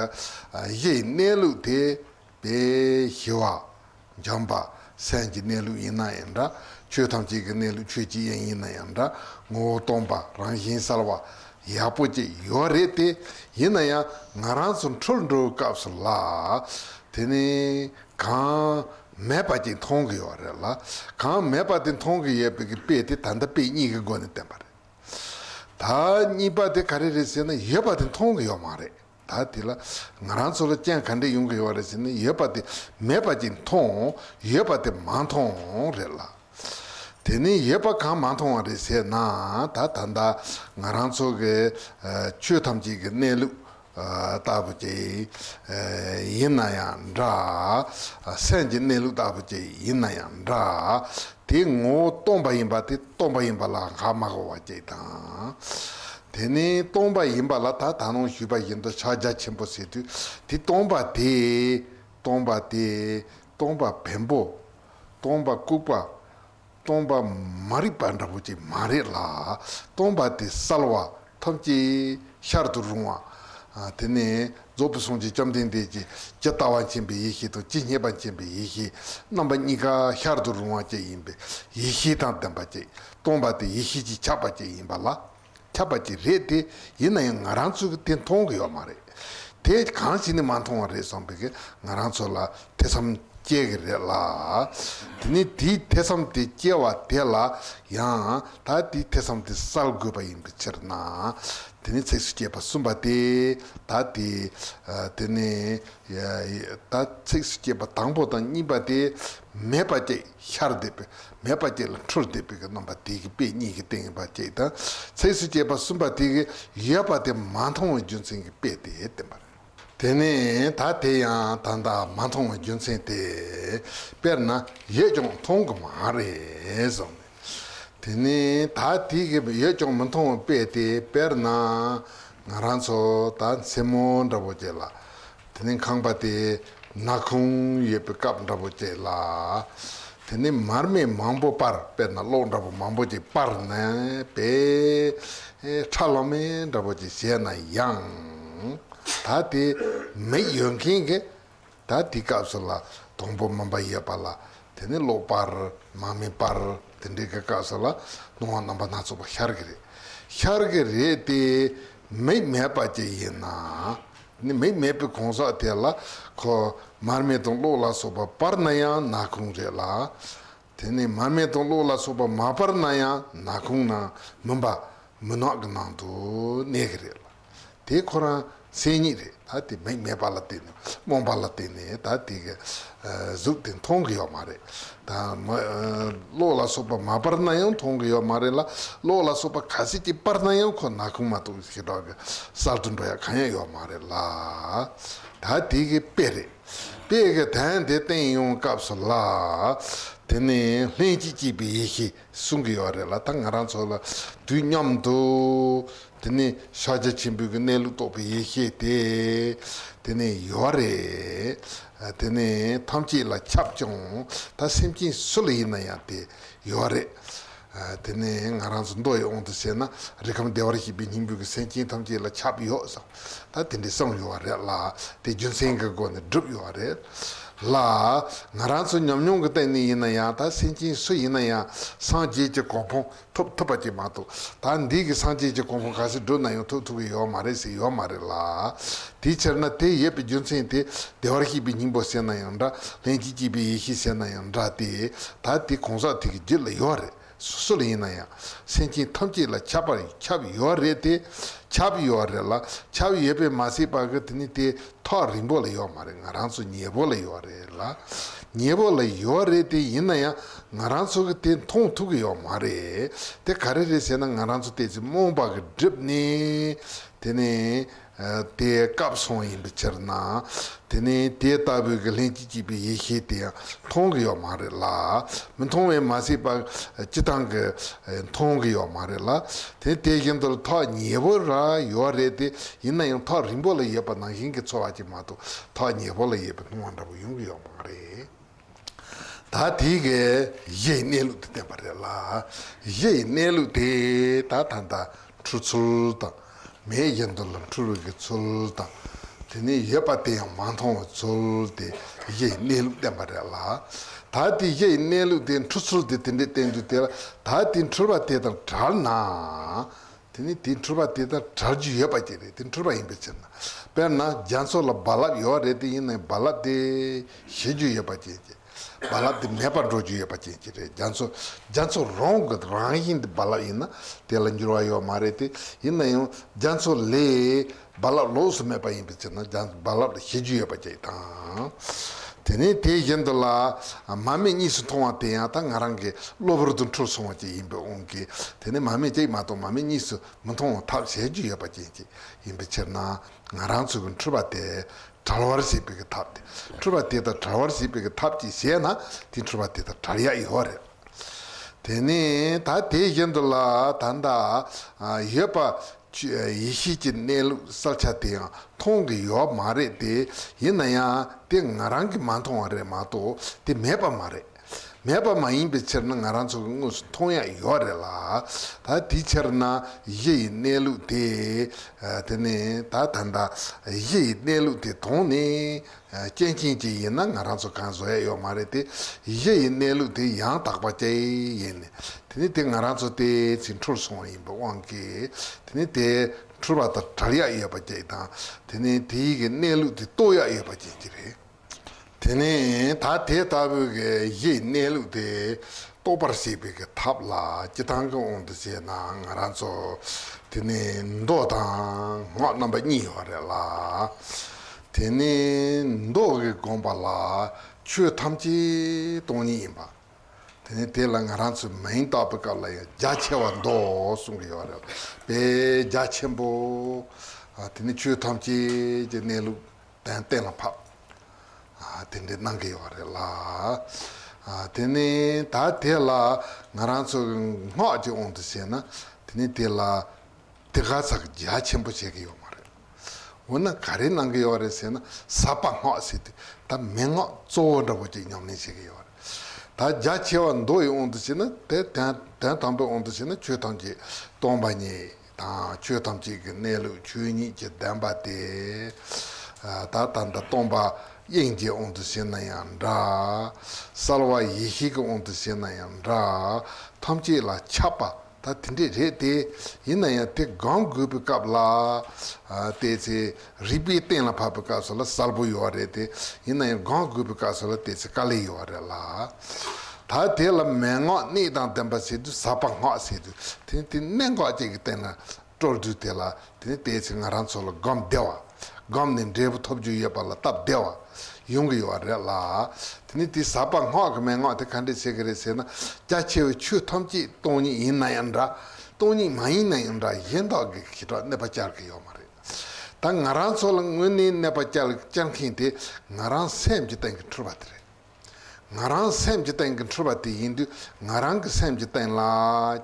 གཞིའི་གནས་ལུགས་དེ་དཔེ་ཞི་བ། འཇམ་པ། སེམས་ཀྱི་གནས་ལུགས་ཡིན་ན་ཡང་འདྲ། ཆོས་ཐམས་ཅད་ཀྱི་གནས་ལུགས་ཆོས་ཀྱི་དབྱིངས་ཡིན་ན་ཡང་འདྲ། ངོ་བོ་སྟོང་པ། རང་བཞིན་གསལ་བ། ཡག་པོ་ཅིག་ཡོད་རེད་དེ། ཡིན་ན་ཡང་ང་རང་ཚོ་འཁྲུལ་འགྲོ་སྐབས་སུ་ལ། དེ་ནི་གང་མེད་པ་ཅིག་མཐོང་གི་ཡོད་རེད་ལ། གང་མེད་པ་དེ་མཐོང་གི་ཡོད་པའི་གི་དཔེ་དེ་ད་ལྟ་དཔེ་གཉིས་ཀྱི་སྒོ་ནས་བསྟན་པ་རེད། ད་གཉིས་པ་དེ་ག་རེ་རེད་ཟེར་ན། ཡོད་པ་དེ་མཐོང་གི་ཡོད་མ་རེད། ད་དེ་ལ་ང་རང་ཚོ་ལ་རྐྱེན་ག་འདྲས་ཡོང་གི་ཡོད་རེད་ཟེར་ན། ཡོད་པ་དེ་མེད་པ་ཅིག་མཐོང་། ཡོད་པ་དེ་མ་མཐོང་རེད་ལ། དེ་ནས་ཡོད་པ་གང་མ་མཐོང་བ་རེད་ཟེར་ན། ད་ད་ལྟ་ང་རང་ཚོ་གི་ཆོས་ཐམས་ཅད་ཀྱི་གནས་ལུགས་ལྟ་བུ་ཅིག་ཡིན་ན་ཡང་འདྲ། སེམས་ཀྱི་གནས་ལུགས་ལྟ་བུ་ཅིག་ཡིན་ན་ཡང་འདྲ། དེ་ངོ་བོ་སྟོང་པ་ཡིན་པ་དེ་སྟོང་པ་ཡིན་པ་ལ་ཧ་མ་གོ་བ་ཅིག་དང་། དེ་ནས་སྟོང་པ་ཡིན་པ་ལ་ད་ད་ནང་ཞུས་པ་བཞིན་དུ་ཕྱག་རྒྱ་ཆེན་པོ་ཟེར་དུས། དེ་སྟོང་པ་དེ། སྟོང་པ་དེ། སྟོང་པ་བེམ་པོ། སྟོང་པ་ལྐུགས་པ། སྟོང་པ་མ་རིག་པ་འདྲ་པོ་ཅིག་མ་རེད་ལ། སྟོང་པ་དེ་གསལ་བ། ཐམས་ཅད་ཤར་དུ་རུང་བ། དེ་ནས་རྫོགས་པའི་སངས་རྒྱས་བཅོམ་ལྡན་འདས་ཀྱི་ཇི་ལྟ་བ་མཁྱེན་པའི་ཡེ་ཤེས་དང་ཇི་སྙེད་པ་མཁྱེན་པའི་ཡེ་ཤེས། རྣམ་པ་གཉིས་ཀ་ཤར་དུ་རུང་བ་ཅིག་ཡིན་པའི་ཡེ་ཤེས་དང་ལྡན་པ་ཅིག་སྟོང་པ་དེ་ཡེ་ཤེས་ཀྱིས་ཁྱབ་པ་ཅིག་ཡིན་པ་ལ། ཁྱབ་པ་ཅིག་རེད་དེ། ཡིན་ན་ཡང་ང་རང་ཚོས་དེ་མཐོང་གི་ཡོད་མ་རེད། དེ་གང་ཞིག་ནས་མ་མཐོང་བ་རེད་བསམ་པའི་གི་ང་རང་ཚོ་ལ་ཐེ་ཚོམ་སྐྱེ་གི་རེད་ལ། དེ་ནས་དེའི་ཐེ་ཚོམ་དེ་སྐྱེ་བ་དེ་ལ་ཡང་ད་དེའི་ཐེ་ཚོམ་དེ་བསལ་དགོས་པ་ཡིན་པའི་ཕྱིར་ན། དེ་ནས་ཚིགས་སུ་བཅད་པ་གསུམ་པ་དེ། ད་དེ་དེ་ནས་ད་ཚིགས་སུ་བཅད་པ་དང་པོ་དང་གཉིས་པ་དེ་མེད་པ་ཅིག་ཤར་བསྡད་པའི། མེད་པ་ཅིག་ལ་འཁྲུལ་བསྡད་པའི་གི་རྣམ་པ་དེ་གི་དཔེ་གཉིས་ཀྱི་སྟེང་ཡིན་པ་ཅིག་དང་། ཚིགས་སུ་བཅད་པ་གསུམ་པ་དེ་གི་ཡོད་པ་དེ་མ་མཐོང་བའི་རྒྱུ་མཚན་གྱི་དཔེ་དེ་བསྟན་པ་རེད། དེ་ནས་ད་དེ་ཡང་ད་ལྟ་མ་མཐོང་བའི་རྒྱུ་མཚན་དེ། དཔེར་ན་ཡོད་ཀྱང་མཐོང་གི་མ་རེད་གསུངས་ནས། དེ་ནས་ད་དེ་གི་ཡོད་ཀྱང་མི་མཐོང་བའི་དཔེ་དེ། དཔེར་ན་ང་རང་ཚོ་ད་མཚན་མོ་འདྲ་པོ་ཅིག་ལ། དེ་ནས་ཁང་པ་དེ་ནག་ཁུང་ཡོད་པའི་སྐབས་འདྲ་པོ་ཅིག་ལ། དེ་ནས་མར་མེ་མང་པོ་སྤར། དཔེར་ན་གློག་འདྲ་པོ་མང་པོ་ཅིག་སྤར་ནས་དཔེ་ཁྲ་ལམ་མེ་འདྲ་པོ་ཅིག་བྱས་ན་ཡང་། ད་དེ་མིག་ཡོད་མཁན་གྱི་ད་དེའི་སྐབས་སུ་ལ་དང་པོ་མུན་པ་ཡོད་པ་ལ། དེ་ནས་གློག་སྤར། མར་མེ་སྤར། དེ་འདྲའི་གི་སྐབས་སུ་ལ་སྣང་བ་རྣམ་པ་སྣ་ཚོགས་པ་ཤར་གི་རེད། ཤར་གི་རེད་དེ། མིག་མེད་པ་ཅིག་ཡིན་ན། ནི་མིག་མེད་པའི་གང་ཟག་དེ་ལ་ཁོ་མར་མེ་དང་གློག་ལ་སོགས་པ་སྤར་ན་ཡང་ནག་ཁུང་རེད་ལ། དེ་ནས་མར་མེ་དང་གློག་ལ་སོགས་པ་མ་སྤར་ན་ཡང་ནག་ཁུང་ནང་མུན་པ་མུན་ནག་གི་ནང་དུ་གནས་ཀྱི་རེད་ལ། དེ་ཁོ་རང་མཚན་ཉིད་རེད། ད་དེ་མིག་མེད་པ་ལ་བརྟེན་ནས། རྨོངས་པ་ལ་བརྟེན་ནས་ད་དེ་གི་གཟུགས་དེ་མཐོང་གི་ཡོད་མ་རེད། ད་མ་གློག་ལ་སོགས་པ་མ་སྤར་ན་ཡང་མཐོང་གི་ཡོད་མ་རེད་ལ། གློག་ལ་སོགས་པ་ག་ཚད་ཅིག་སྤར་ན་ཡང་ཁོ་ནག་ཁུང་མ་གཏོགས་ཞེ་དྲག་གི་གསལ་དུ་འགྲོ་ཡ་གང་ཡང་ཡོད་མ་རེད་ལ། ད་དེ་གི་དཔེ་རེད། དཔེ་གི་དོན་དེ་བསྟན་ཡོང་སྐབས་སུ་ལ། དེ་ནས་ལྷན་ཅིག་སྐྱེས་པའི་ཡེ་ཤེས་གསུང་གི་ཡོད་རེད་ལ། ད་ང་རང་ཚོ་ལ་དུས་མཉམ་དུ་དེ་ནས་ཕྱག་རྒྱ་ཆེན་པོའི་གི་གནས་ལུགས་རྟོགས་པའི་ཡེ་ཤེས་དེ་དེ་ནས་ཡོད་རེད། དེ་ནས་ཐམས་ཅད་ལ་ཁྱབ་ཀྱང་ད་སེམས་ཅན་སུ་ལ་ཡིན་ན་ཡང་དེ་ཡོད་རེད། དེ་ནས་ང་རང་ཚོ་མདོ་ཡི་དབང་དུ་བྱས་ན། རིགས་ཁམས་བདེ་བར་གཤེགས་པའི་སྙིང་པོའི་གི་སེམས་ཅན་ཐམས་ཅད་ལ་ཁྱབ་ཡོད་ཟེར། ད་དེ་འདྲའི་གསུངས་ཡོད་རེད་ལ། དེ་རྒྱུ་མཚན་གྱི་སྒོ་ནས་སྒྲུབ་ཡོད་རེད་ལ། ང་རང་ཚོ་ཉམས་མྱོང་གི་སྟེང་ནས་ཡིན་ན་ཡང་། ད་སེམས་ཅན་སུ་ཡིན་ན་ཡང་སངས་རྒྱས་ཀྱི་གོ་འཕང་ཐོབ་ཐུབ་པ་ཅིག་མ་གཏོགས། ད་འདི་གི་སངས་རྒྱས་ཀྱི་གོ་འཕང་ག་ཚོད་བསྒྲུབས་ན་ཡང་ཐོབ་ཐུབ་ཀྱི་ཡོད་མ་རེད་ཟེར་ཡོད་མ་རེད་ལ། དེའི་ཕྱིར་ན་དེ་ཡོད་པའི་རྒྱུ་མཚན་དེ། བདེ་བར་གཤེགས་པའི་སྙིང་པོ་ཟེར་ན་ཡང་འདྲ། ལྷན་ཅིག་སྐྱེས་པའི་ཡེ་ཤེས་ཟེར་ན་ཡང་འདྲ་སྟེ། ད་དེ་གང་ཟག་དེ་གི་རྒྱུད་ལ་ཡོད་རེད། སོ་སོ་ལ་ཡིན་ན་ཡང་སེམས་ཅན་ཐམས་ཅད་ལ་ཁྱབ་པར་ཁྱབ་ཡོད་རེད་དེ། ཁྱབ་ཡོད་རེད་ལ། ཁྱབ་ཡོད་པས་མ་ཚད་པ་གི་དེ་ནི་དེ་ཐག་རིང་པོ་ལ་ཡོད་མ་རེད། ང་རང་ཚོ་ཉེ་པོ་ལ་ཡོད་རེད་ལ། ཉེ་པོ་ལ་ཡོད་རེད་དེ། ཡིན་ན་ཡང་ང་རང་ཚོ་གི་དེ་མཐོང་ཐུབ་གི་ཡོད་མ་རེད། དེ་ག་རེ་རེད་ཟེར་ན། ང་རང་ཚོ་དེ་ཚོ་རྨོངས་པ་གི་སྒྲིབ་ནས་དེ་ནི། དེ་སྐབས་སོང་ཡིན་པའི་ཕྱིར་ན། དེ་ནས་དེ་ལྟ་བུའི་གི་ལྷན་ཅིག་སྐྱེས་པའི་ཡེ་ཤེས་དེ་ཡང་མཐོང་གི་ཡོད་མ་རེད་ལ། མི་མཐོང་བས་མ་ཚད་པ་སྤྱིར་བཏང་གི་མཐོང་གི་ཡོད་མ་རེད་ལ། དེ་དེ་བཞིན་དུ་ཐག་ཉེ་པོ་ར་ཡོད་རེད་དེ། ཡིན་ན་ཡང་ཐག་རིང་པོ་ལ་ཡོད་པ་ནང་བཞིན་གྱི་ཚོར་བ་ཅིག་མ་གཏོགས། ཐག་ཉེ་པོ་ལ་ཡོད་པའི་སྣང་བ་འདྲ་པོ་ཡོང་གི་ཡོད་མ་རེད། ད་དེ་གའི་གཞི་ཡི་གནས་ལུགས་དེ་བསྟན་པ་རེད་ལ། གཞི་ཡི་གནས་ལུགས་དེ་ད་ད་ལྟ་འཁྲུལ་ཚུལ་དང་། མེད་བཞིན་དུ་ལ་འཁྲུལ་བའི་གི་ཚུལ་དང་། དེ་ནས་ཡོད་པ་དེ་ཡང་མ་མཐོང་བའི་ཚུལ་དེ་གཞི་ཡི་གནས་ལུགས་བསྟན་པ་རེད་ལ། ད་དེ་གཞི་ཡི་གནས་ལུགས་དེ་འཁྲུལ་ཚུལ་དེ་དེ་འདྲས་བསྟན་དུས། དེ་ལ་ད་དེ་འཁྲུལ་པ་དེ་དང་བྲལ་ན། དེ་ནི་དེ་འཁྲུལ་པ་དེ་དང་བྲལ་རྒྱུ་ཡོད་པ་ཅིག་རེད། དེ་འཁྲུལ་པ་ཡིན་པའི་ཕྱིར་ན། དཔེར་ན་རྒྱ་མཚོ་ལ་རྦ་རླབས་ཡོད་རེད་དེ། ཡིན་ནའི་རྦ་རླབས་དེ་ཞི་རྒྱུ་ཡོད་པ་ཅན་ཅིག་རྦ་རླབས་དེ་མེད་པར་འགྲོ་རྒྱུ་ཡོད་པ་ཅན་ཅིག་རེད། རྒྱ་མཚོ་རྒྱ་མཚོ་རང་གི་རང་བཞིན་དེ་རྦ་རླབས་ཡིན་ན་དེ་ལ་འགྱུར་བ་ཡོད་མ་རེད་དེ། ཡིན་ན་ཡང་རྒྱ་མཚོ་ལས་རྦ་རླབས་ལོགས་སུ་མེད་པ་ཡིན་པའི་ཕྱིར་ན། རྒྱ་རྦ་རླབས་ལ་ཞི་རྒྱུ་ཡོད་པ་ཅིག་དང་། དེ་ནས་དེ་བཞིན་དུ་ལ་མ་རྨོས་གཉིས་སུ་མཐོང་བ་དེ་ཡང་ད་ང་རང་གི་གློ་བུར་དུ་འཁྲུལ་སོང་བ་ཅིག་ཡིན་པའི་དབང་གིས། དེ་ནས་མ་རྨོས་གཅིག་མ་གཏོགས་མ་རྨོས་གཉིས་སུ་མི་མཐོང་བ་ཐབས་ཟད་རྒྱུ་ཡོད་པ་ཅན་ཅིག་ཡིན་པའི་ཕྱིར་ན། ང་རང་ཚོ་གི་འཁྲུལ་པ་དེ་བྲལ་བར་བྱེད་པའི་གི་ཐབས་དེ། འཁྲུལ་པ་དེ་དག་བྲལ་བར་བྱེད་པའི་གི་ཐབས་ཅིག་བྱས་ན་དེ་འཁྲུལ་པ་དེ་དག་བྲལ་ཡག་ཡོད་རེད། དེ་ནས་ད་དེ་བཞིན་དུ་ལ་ད་ལྟ་ཡོད་པ་ཆོས་ཡེ་ཤེས་ཀྱི་གནས་ལུགས་གསལ་ཆ་དེ་ཡང་མཐོང་གི་ཡོད་མ་རེད་དེ། ཡིན་ན་ཡང་དེ་ང་རང་གིས་མ་མཐོང་བ་རེད་མ་གཏོགས་དེ་མེད་པ་མ་རེད། མེད་པ་མ་ཡིན་པའི་ཕྱིར་ན་ང་རང་ཚོ་གི་དངོས་སུ་མཐོང་ཡག་ཡོད་རེད་ལ། ད་དེའི་ཕྱིར་ན་གཞི་ཡི་གནས་ལུགས་དེ། དེ་ནས་ད་ད་ལྟ་གཞི་ཡི་གནས་ལུགས་དེ་དོང་ནས་རྐྱེན་ཅན་ཅིག་ཡིན་ན་ང་རང་ཚོ་གང་བཟོ་ཡག་ཡོད་མ་རེད་དེ། གཞི་ཡི་གནས་ལུགས་དེ་ཡང་དག་པ་ཅིག་ཡིན་ནས། དེ་ནས་དེ་ང་རང་ཚོ་དེ་ཚེ་འཁྲུལ་སོང་བ་ཡིན་པའི་དབང་གིས། དེ་ནས་དེ་འཁྲུལ་པ་དང་བྲལ་ཡག་ཡོད་པ་ཅིག་དང་། དེ་ནས་དེའི་གི་གནས་ལུགས་དེ་རྟོགས་ཡག་ཡོད་པ་ཅིག་ཅིག་རེད། དེ་ནས་ད་དེ་ལྟ་བུའི་གི་གཞིའི་གནས་ལུགས་དེ་རྟོགས་པར་བྱེད་པའི་གི་ཐབས་ལ་སྤྱིར་བཏང་གི་དབང་དུ་བྱས་ན་ང་རང་ཚོ་དེ་ནས་མདོ་དང་སྔགས་རྣམ་པ་གཉིས་ཡོད་རེད་ལ། དེ་ནས་མདོ་གི་དགོངས་པ་ལ་ཆོས་ཐམས་ཅད་སྟོང་ཉིད་ཡིན་པ། དེ་ནས་དེ་ལ་ང་རང་ཚོས་མིང་བཏགས་པའི་སྐབས་ལ་ཡང་རྒྱ་ཆེ་བ་མདོ་གསུང་གི་ཡོད་རེད། དཔེ་རྒྱ་ཆེན་པོ། དེ་ནས་ཆོས་ཐམས་ཅད་ཀྱི་གནས་ལུགས་གཏན་གཏན་ལ་ཕབ། ཨ། དེ་འདྲའི་གནང་གི་ཡོད་རེད་ལ། ཨ། དེ་ནས་ད་དེ་ལ་ང་རང་ཚོ་གི་སྔགས་ཀྱི་དབང་དུ་བྱས་ན། དེ་ནས་དེ་ལ་དེ་ག་ཚགས་རྒྱ་ཆེན་པོ་བྱེད་ཀྱི་ཡོད་མ་རེད། འོ་ན་ག་རེ་གནང་གི་ཡོད་རེད་ཟེར་ན། ཟབ་པ་སྔགས་ཟེར་དུས་ད་མན་ངག་གཙོ་བོ་འདྲ་བོ་ཅིག་ཉམས་ལེན་བྱེད་ཀྱི་ཡོད་རེད། ད་རྒྱ་ཆེ་བ་མདོ་ཡི་དབང་དུ་བྱས་ན། དེ་དོན་དོན་དམ་པའི་དབང་དུ་བྱས་ན་ཆོས་ཐམས་ཅད་སྟོང་པ་ཉིད། དང་ཆོས་ཐམས་ཅད་ཀྱི་གནས་ལུགས་ཆོས་ཉིད་ཀྱི་བདེན་པ་དེ། ད་ལྟ་འདི་སྟོང་པ་དབྱིངས་ཀྱི་དབང་དུ་བྱས་ན་ཡང་འདྲ། གསལ་བ་ཡེ་ཤེས་ཀྱི་དབང་དུ་བྱས་ན་ཡང་འདྲ། ཐམས་ཅད་ལ་ཁྱབ་པ་ད་དེ་འདྲས་རེད་དེ། ཡིན་ན་ཡང་དེ་སྒོམ་དགོས་པའི་སྐབས་ལ། ཨ། དེ་ཚེ་རིགས་པའི་གཏན་ལ་ཕབ་པའི་སྐབས་སུ་ལ་གསལ་པོ་ཡོད་རེད་དེ། ཡིན་ན་ཡང་སྒོམ་དགོས་པའི་སྐབས་སུ་ལ་དེ་ཚེ་དཀའ་ལས་ཡོད་རེད་ལ། ད་དེ་ལ་མན་ངག་གནད་དང་ལྡན་པ་ཟེར་དུས། ཟབ་པ་སྔགས་ཟེར་དུས་དེ་དེ་གནད་འགག་ཅིག་གི་སྟེང་ལ་སྤྲོ་བསྡུ་དེ་ལ། དེ་ནི་དེ་ཚེ་ང་རང་ཚོ་ལ་སྒོམ་བདེ་བ། སྒོམ་ནས་འབྲས་བུ་ཐོབ་རྒྱུ་ཡོད་པ་ལ་སྟབས་བདེ་བ་ཡོང་གི་ཡོད་རེད་ལ། དེ་ནི་དེ་ཟབ་པ་སྔགས་ཀྱི་མན་ངག་དེ་ག་འདྲས་བྱེད་ཀྱི་རེད་ཟེར་ན། རྒྱ་ཆེ་བའི་ཆོས་ཐམས་ཅད་སྟོང་ཉིད་ཡིན་ན་ཡང་འདྲ། སྟོང་ཉིད་མ་ཡིན་ན་ཡང་འདྲ། གཞན་དག་གི་ཞེ་དྲག་གནོད་པ་བསྐྱལ་གྱི་ཡོད་མ་རེད། ད་ང་རང་ཚོ་ལ་དངོས་གནས་གནོད་པ་བསྐྱལ་བསྐྱལ་མཁན་དེ་ང་རང་སེམས་ཀྱི་སྟེང་གི་འཁྲུལ་པ་དེ་རེད། ང་རང་སེམས་ཀྱི་སྟེང་གི་འཁྲུལ་པ་དེ་ཡིན་དུས། ང་རང་གི་སེམས་ཀྱི་སྟེང་ལ་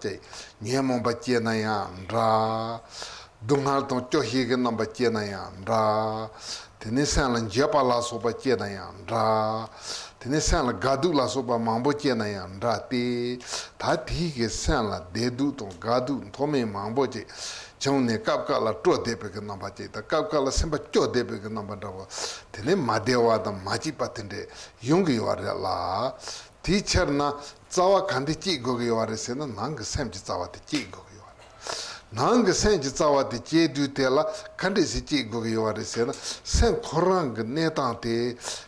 ཀྱེ་ཉོན་མོངས་པ་སྐྱེས་ན་ཡང་འདྲ། སྡུག་བསྔལ་དང་སྐྱོ་ཤས་ཀྱི་རྣམ་པ་སྐྱེས་ན་ཡང་འདྲ། དེ་ནས་སེམས་ལ་འགྱོད་པ་ལ་སོགས་པ་སྐྱེས་ན་ཡང་འདྲ། དེ་ནས་སེམས་ལ་དགའ་སྡུག་ལ་སོགས་པ་མང་པོ་སྐྱེས་ན་ཡང་འདྲ་སྟེ། ད་དེའི་གི་སེམས་ལ་བདེ་སྡུག་དང་དགའ་སྡུག་མཐོ་དམན་མང་པོ་ཅིག་བྱུང་ནས་སྐབས་སྐབས་ལ་སྤྲོ་བདེ་བའི་གི་རྣམ་པ་ཅིག་དང་། སྐབས་སྐབས་ལ་སེམས་པ་སྐྱོ་བདེ་བའི་གི་རྣམ་པ་འདྲ་བོ། དེ་ནས་མ་བདེ་བ་དང་མ་སྐྱིད་པ་དེ་འདྲས་ཡོང་གི་ཡོད་རེད་ལ། དེའི་ཕྱིར་ན་རྩ་བ་ག་འདྲས་སྐྱེ་དགོས་ཀྱི་ཡོད་རེད་ཟེར་ན། ནང་གི་སེམས་ཀྱི་རྩ་བ་དེ་སྐྱེ་དགོས་ཀྱི་ཡོད་རེད། ནང་གི་སེམས་ཀྱི་རྩ་བ་དེ་སྐྱེ་དུས་དེ་ལ་ག་འདྲས་སེ་སྐྱེ་དགོས་ཀྱི་ཡོད་རེད་ཟེར་ན། སེམས་ཁོ་རང་གི་གནས་སྟངས་དེ་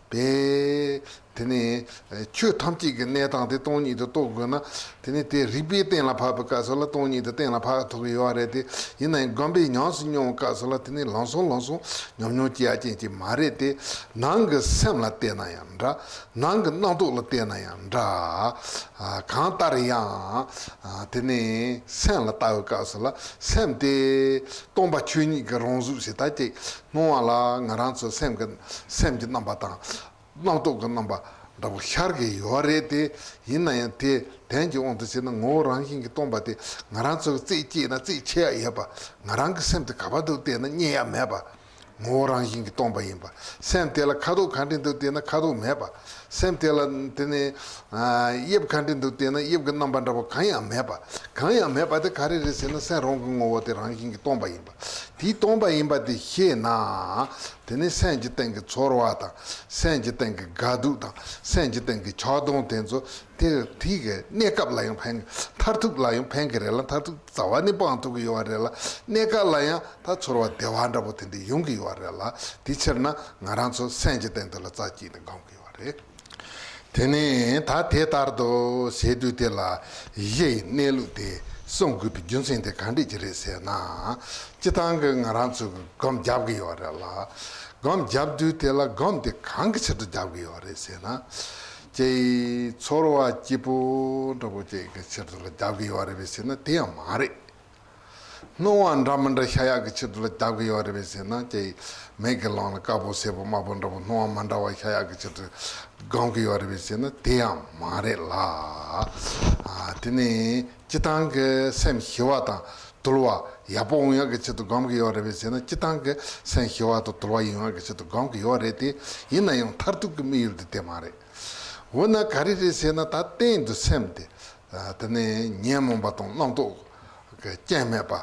བས། དེ་ནས་ཆོས་ཐམས་ཅད་ཀྱི་གནས་སྟངས་དེ་སྟོང་ཉིད་དུ་རྟོགས་དགོས་ན། དེ་ནས་དེ་རིགས་པས་གཏན་ལ་ཕབ་པའི་སྐབས་སུ་ལ་སྟོང་ཉིད་དུ་གཏན་ལ་ཕབ་ཐུབ་ཀྱི་ཡོད་རེད་དེ། ཡིན་ན་ཡང་སྒོམ་པས་ཉམས་སུ་མྱོང་བའི་སྐབས་སུ་ལ་དེ་ནས་ལམ་སང་ལམ་སང་ཉམས་མྱོང་སྐྱེ་ཡ་ཅན་ཅིག་མ་རེད་དེ། ནང་གི་སེམས་ལ་བལྟས་ན་ཡང་འདྲ། ནང་གི་རྣམ་རྟོག་ལ་བལྟས་ན་ཡང་འདྲ། ཨ། གང་ལྟར་ཡང་། ཨ། དེ་ནས་སེམས་ལ་ལྟ་བའི་སྐབས་སུ་ལ་སེམས་དེ་སྟོང་པ་ཆོས་ཉིད་ཀྱི་རང་གཟུགས་ཞེ་དྲག་ཅིག་སྣང་བ་ལ། ང་རང་ཚོ་སེམས་ཀྱི་སེམས་ཀྱི་རྣམ་པ་དང་རྣམ་རྟོག་གི་རྣམ་པ་འདྲ་པོ་ཤར་གྱི་ཡོད་རེད་དེ། ཡིན་ན་ཡང་དེ་དོན་གྱི་དབང་དུ་བྱས་ན་ངོ་བོ་རང་བཞིན་གྱིས་སྟོང་པ་དེ་ང་རང་ཚོ་གི་རྩིས་བྱས་ན་རྩིས་ཆེ་ཡ་ཡོད་པ། ང་རང་གི་སེམས་དེ་ག་པར་འདུག་བལྟས་ན་རྙེད་ཡ་མེད་པ། ངོ་བོ་རང་བཞིན་གྱིས་སྟོང་པ་ཡིན་པ། སེམས་དེ་ལ་ཁ་དོག་ག་འདྲས་འདུག་བལྟས་ན་ཁ་དོག་མེད་པ། སེམས་དེ་ལ་དེ་ནས། ཨ། དབྱིབས་ག་འདྲས་འདུག་བལྟས་ན་དབྱིབས་ཀྱི་རྣམ་པ་འདྲ་པོ་གང་ཡང་མེད་པ། གང་ཡང་མེད་པ་དེ་ག་རེ་རེད་ཟེར་ན། སེམས་རང་གི་ངོ་བོ་དེ་རང་བཞིན་གྱིས་སྟོང་པ་ཡིན་པ། དེའི་སྟོང་པ་ཡིན་པ་དེ་ཤེས་ན། དེ་ནས་སེམས་ཀྱི་སྟེང་གི་ཚོར་བ་དང་། སེམས་ཀྱི་སྟེང་གི་དགའ་སྡུག་དང་། སེམས་ཀྱི་སྟེང་གི་ཆགས་སྡང་དེ་ཚོ་དེ་དེའི་གི་གནས་སྐབས་ལ་ཡང་ཕན། མཐར་ཐུག་ལ་ཡང་ཕན་གྱི་རེད་ལ། མཐར་ཐུག་རྩ་བ་ནས་སྤང་ཐུབ་ཀྱི་ཡོད་རེད་ལ། གནས་སྐབས་ལ་ཡང་ད་ཚོར་བ་བདེ་བ་འདྲ་པོ་དེ་འདྲ་ཡོང་གི་ཡོད་རེད་ལ། དེའི་ཕྱིར་ན་ང་རང་ཚོ་སེམས་ཀྱི་སྟེང་དུ་ལ་རྩ་གཅིག་ནས་སྒོམ་གྱི་ཡོད་རེད། དེ་ནས་ད་དེ་ལྟར་དུ་བྱེད་དུས་དེ་ལ་གཞི་ཡི་གནས་ལུགས་དེ་གསུང་དགོས་པའི་རྒྱུ་མཚན་དེ་ག་འདྲས་ཀྱི་རེད་ཟེར་ན། སྤྱིར་བཏང་གི་ང་རང་ཚོ་གི་སྒོམ་རྒྱབ་ཀྱི་ཡོད་རེད་ལ། སྒོམ་རྒྱབ་དུས་དེ་ལ་སྒོམ་དེ་གང་གི་ཕྱིར་དུ་རྒྱབ་གི་ཡོད་རེད་ཟེར་ན། ཅེས་ཚོར་བ་སྐྱིད་པོ་འདྲ་པོ་ཅིག་གི་ཕྱིར་དུ་ལ་རྒྱབ་གི་ཡོད་རེད་པས་ཟེར་ན་དེ་ཡང་མ་རེད། སྣང་བ་འདྲ་མི་འདྲ་ཤར་ཡག་གི་ཕྱིར་དུ་ལ་རྒྱབ་གི་ཡོད་རེད་པས་ཟེར་ན་ཅེས་མིག་གི་ལམ་ལ་དཀར་པོ་སེར་པོ་དམར་པོ་འདྲ་པོ་སྣང་བ་མི་འདྲ་བ་ཤར་ཡག་གི་ཕྱིར་དུ་སྒོམ་གི་ཡོད་རེད་པས་ཟེར་ན་དེ་ཡང་མ་རེད་ལ། ཨ་དེ་ནི་སྤྱིར་བཏང་གི་སེམས་ཞི་བ་དང་དུལ་བ་ཡག་པོ་འོང་ཡག་གི་ཆེད་དུ་སྒོམ་གྱི་ཡོད་རེད་པས་ཟེར་ན། སྤྱིར་བཏང་གི་སེམས་ཞི་བ་དང་དུལ་བ་ཡོང་ཡག་གི་ཆེད་དུ་སྒོམ་གྱི་ཡོད་རེད་དེ། ཡིན་ན་ཡང་མཐར་ཐུག་གི་དམིགས་ཡུལ་དེ་དེ་མ་རེད། འོ་ན་ག་རེ་རེད་ཟེར་ན། ད་གཏན་དུ་སེམས་དེ་དེ་ནས་ཉོན་མོངས་པ་དང་རྣམ་རྟོག་གི་རྐྱེན་མེད་པ།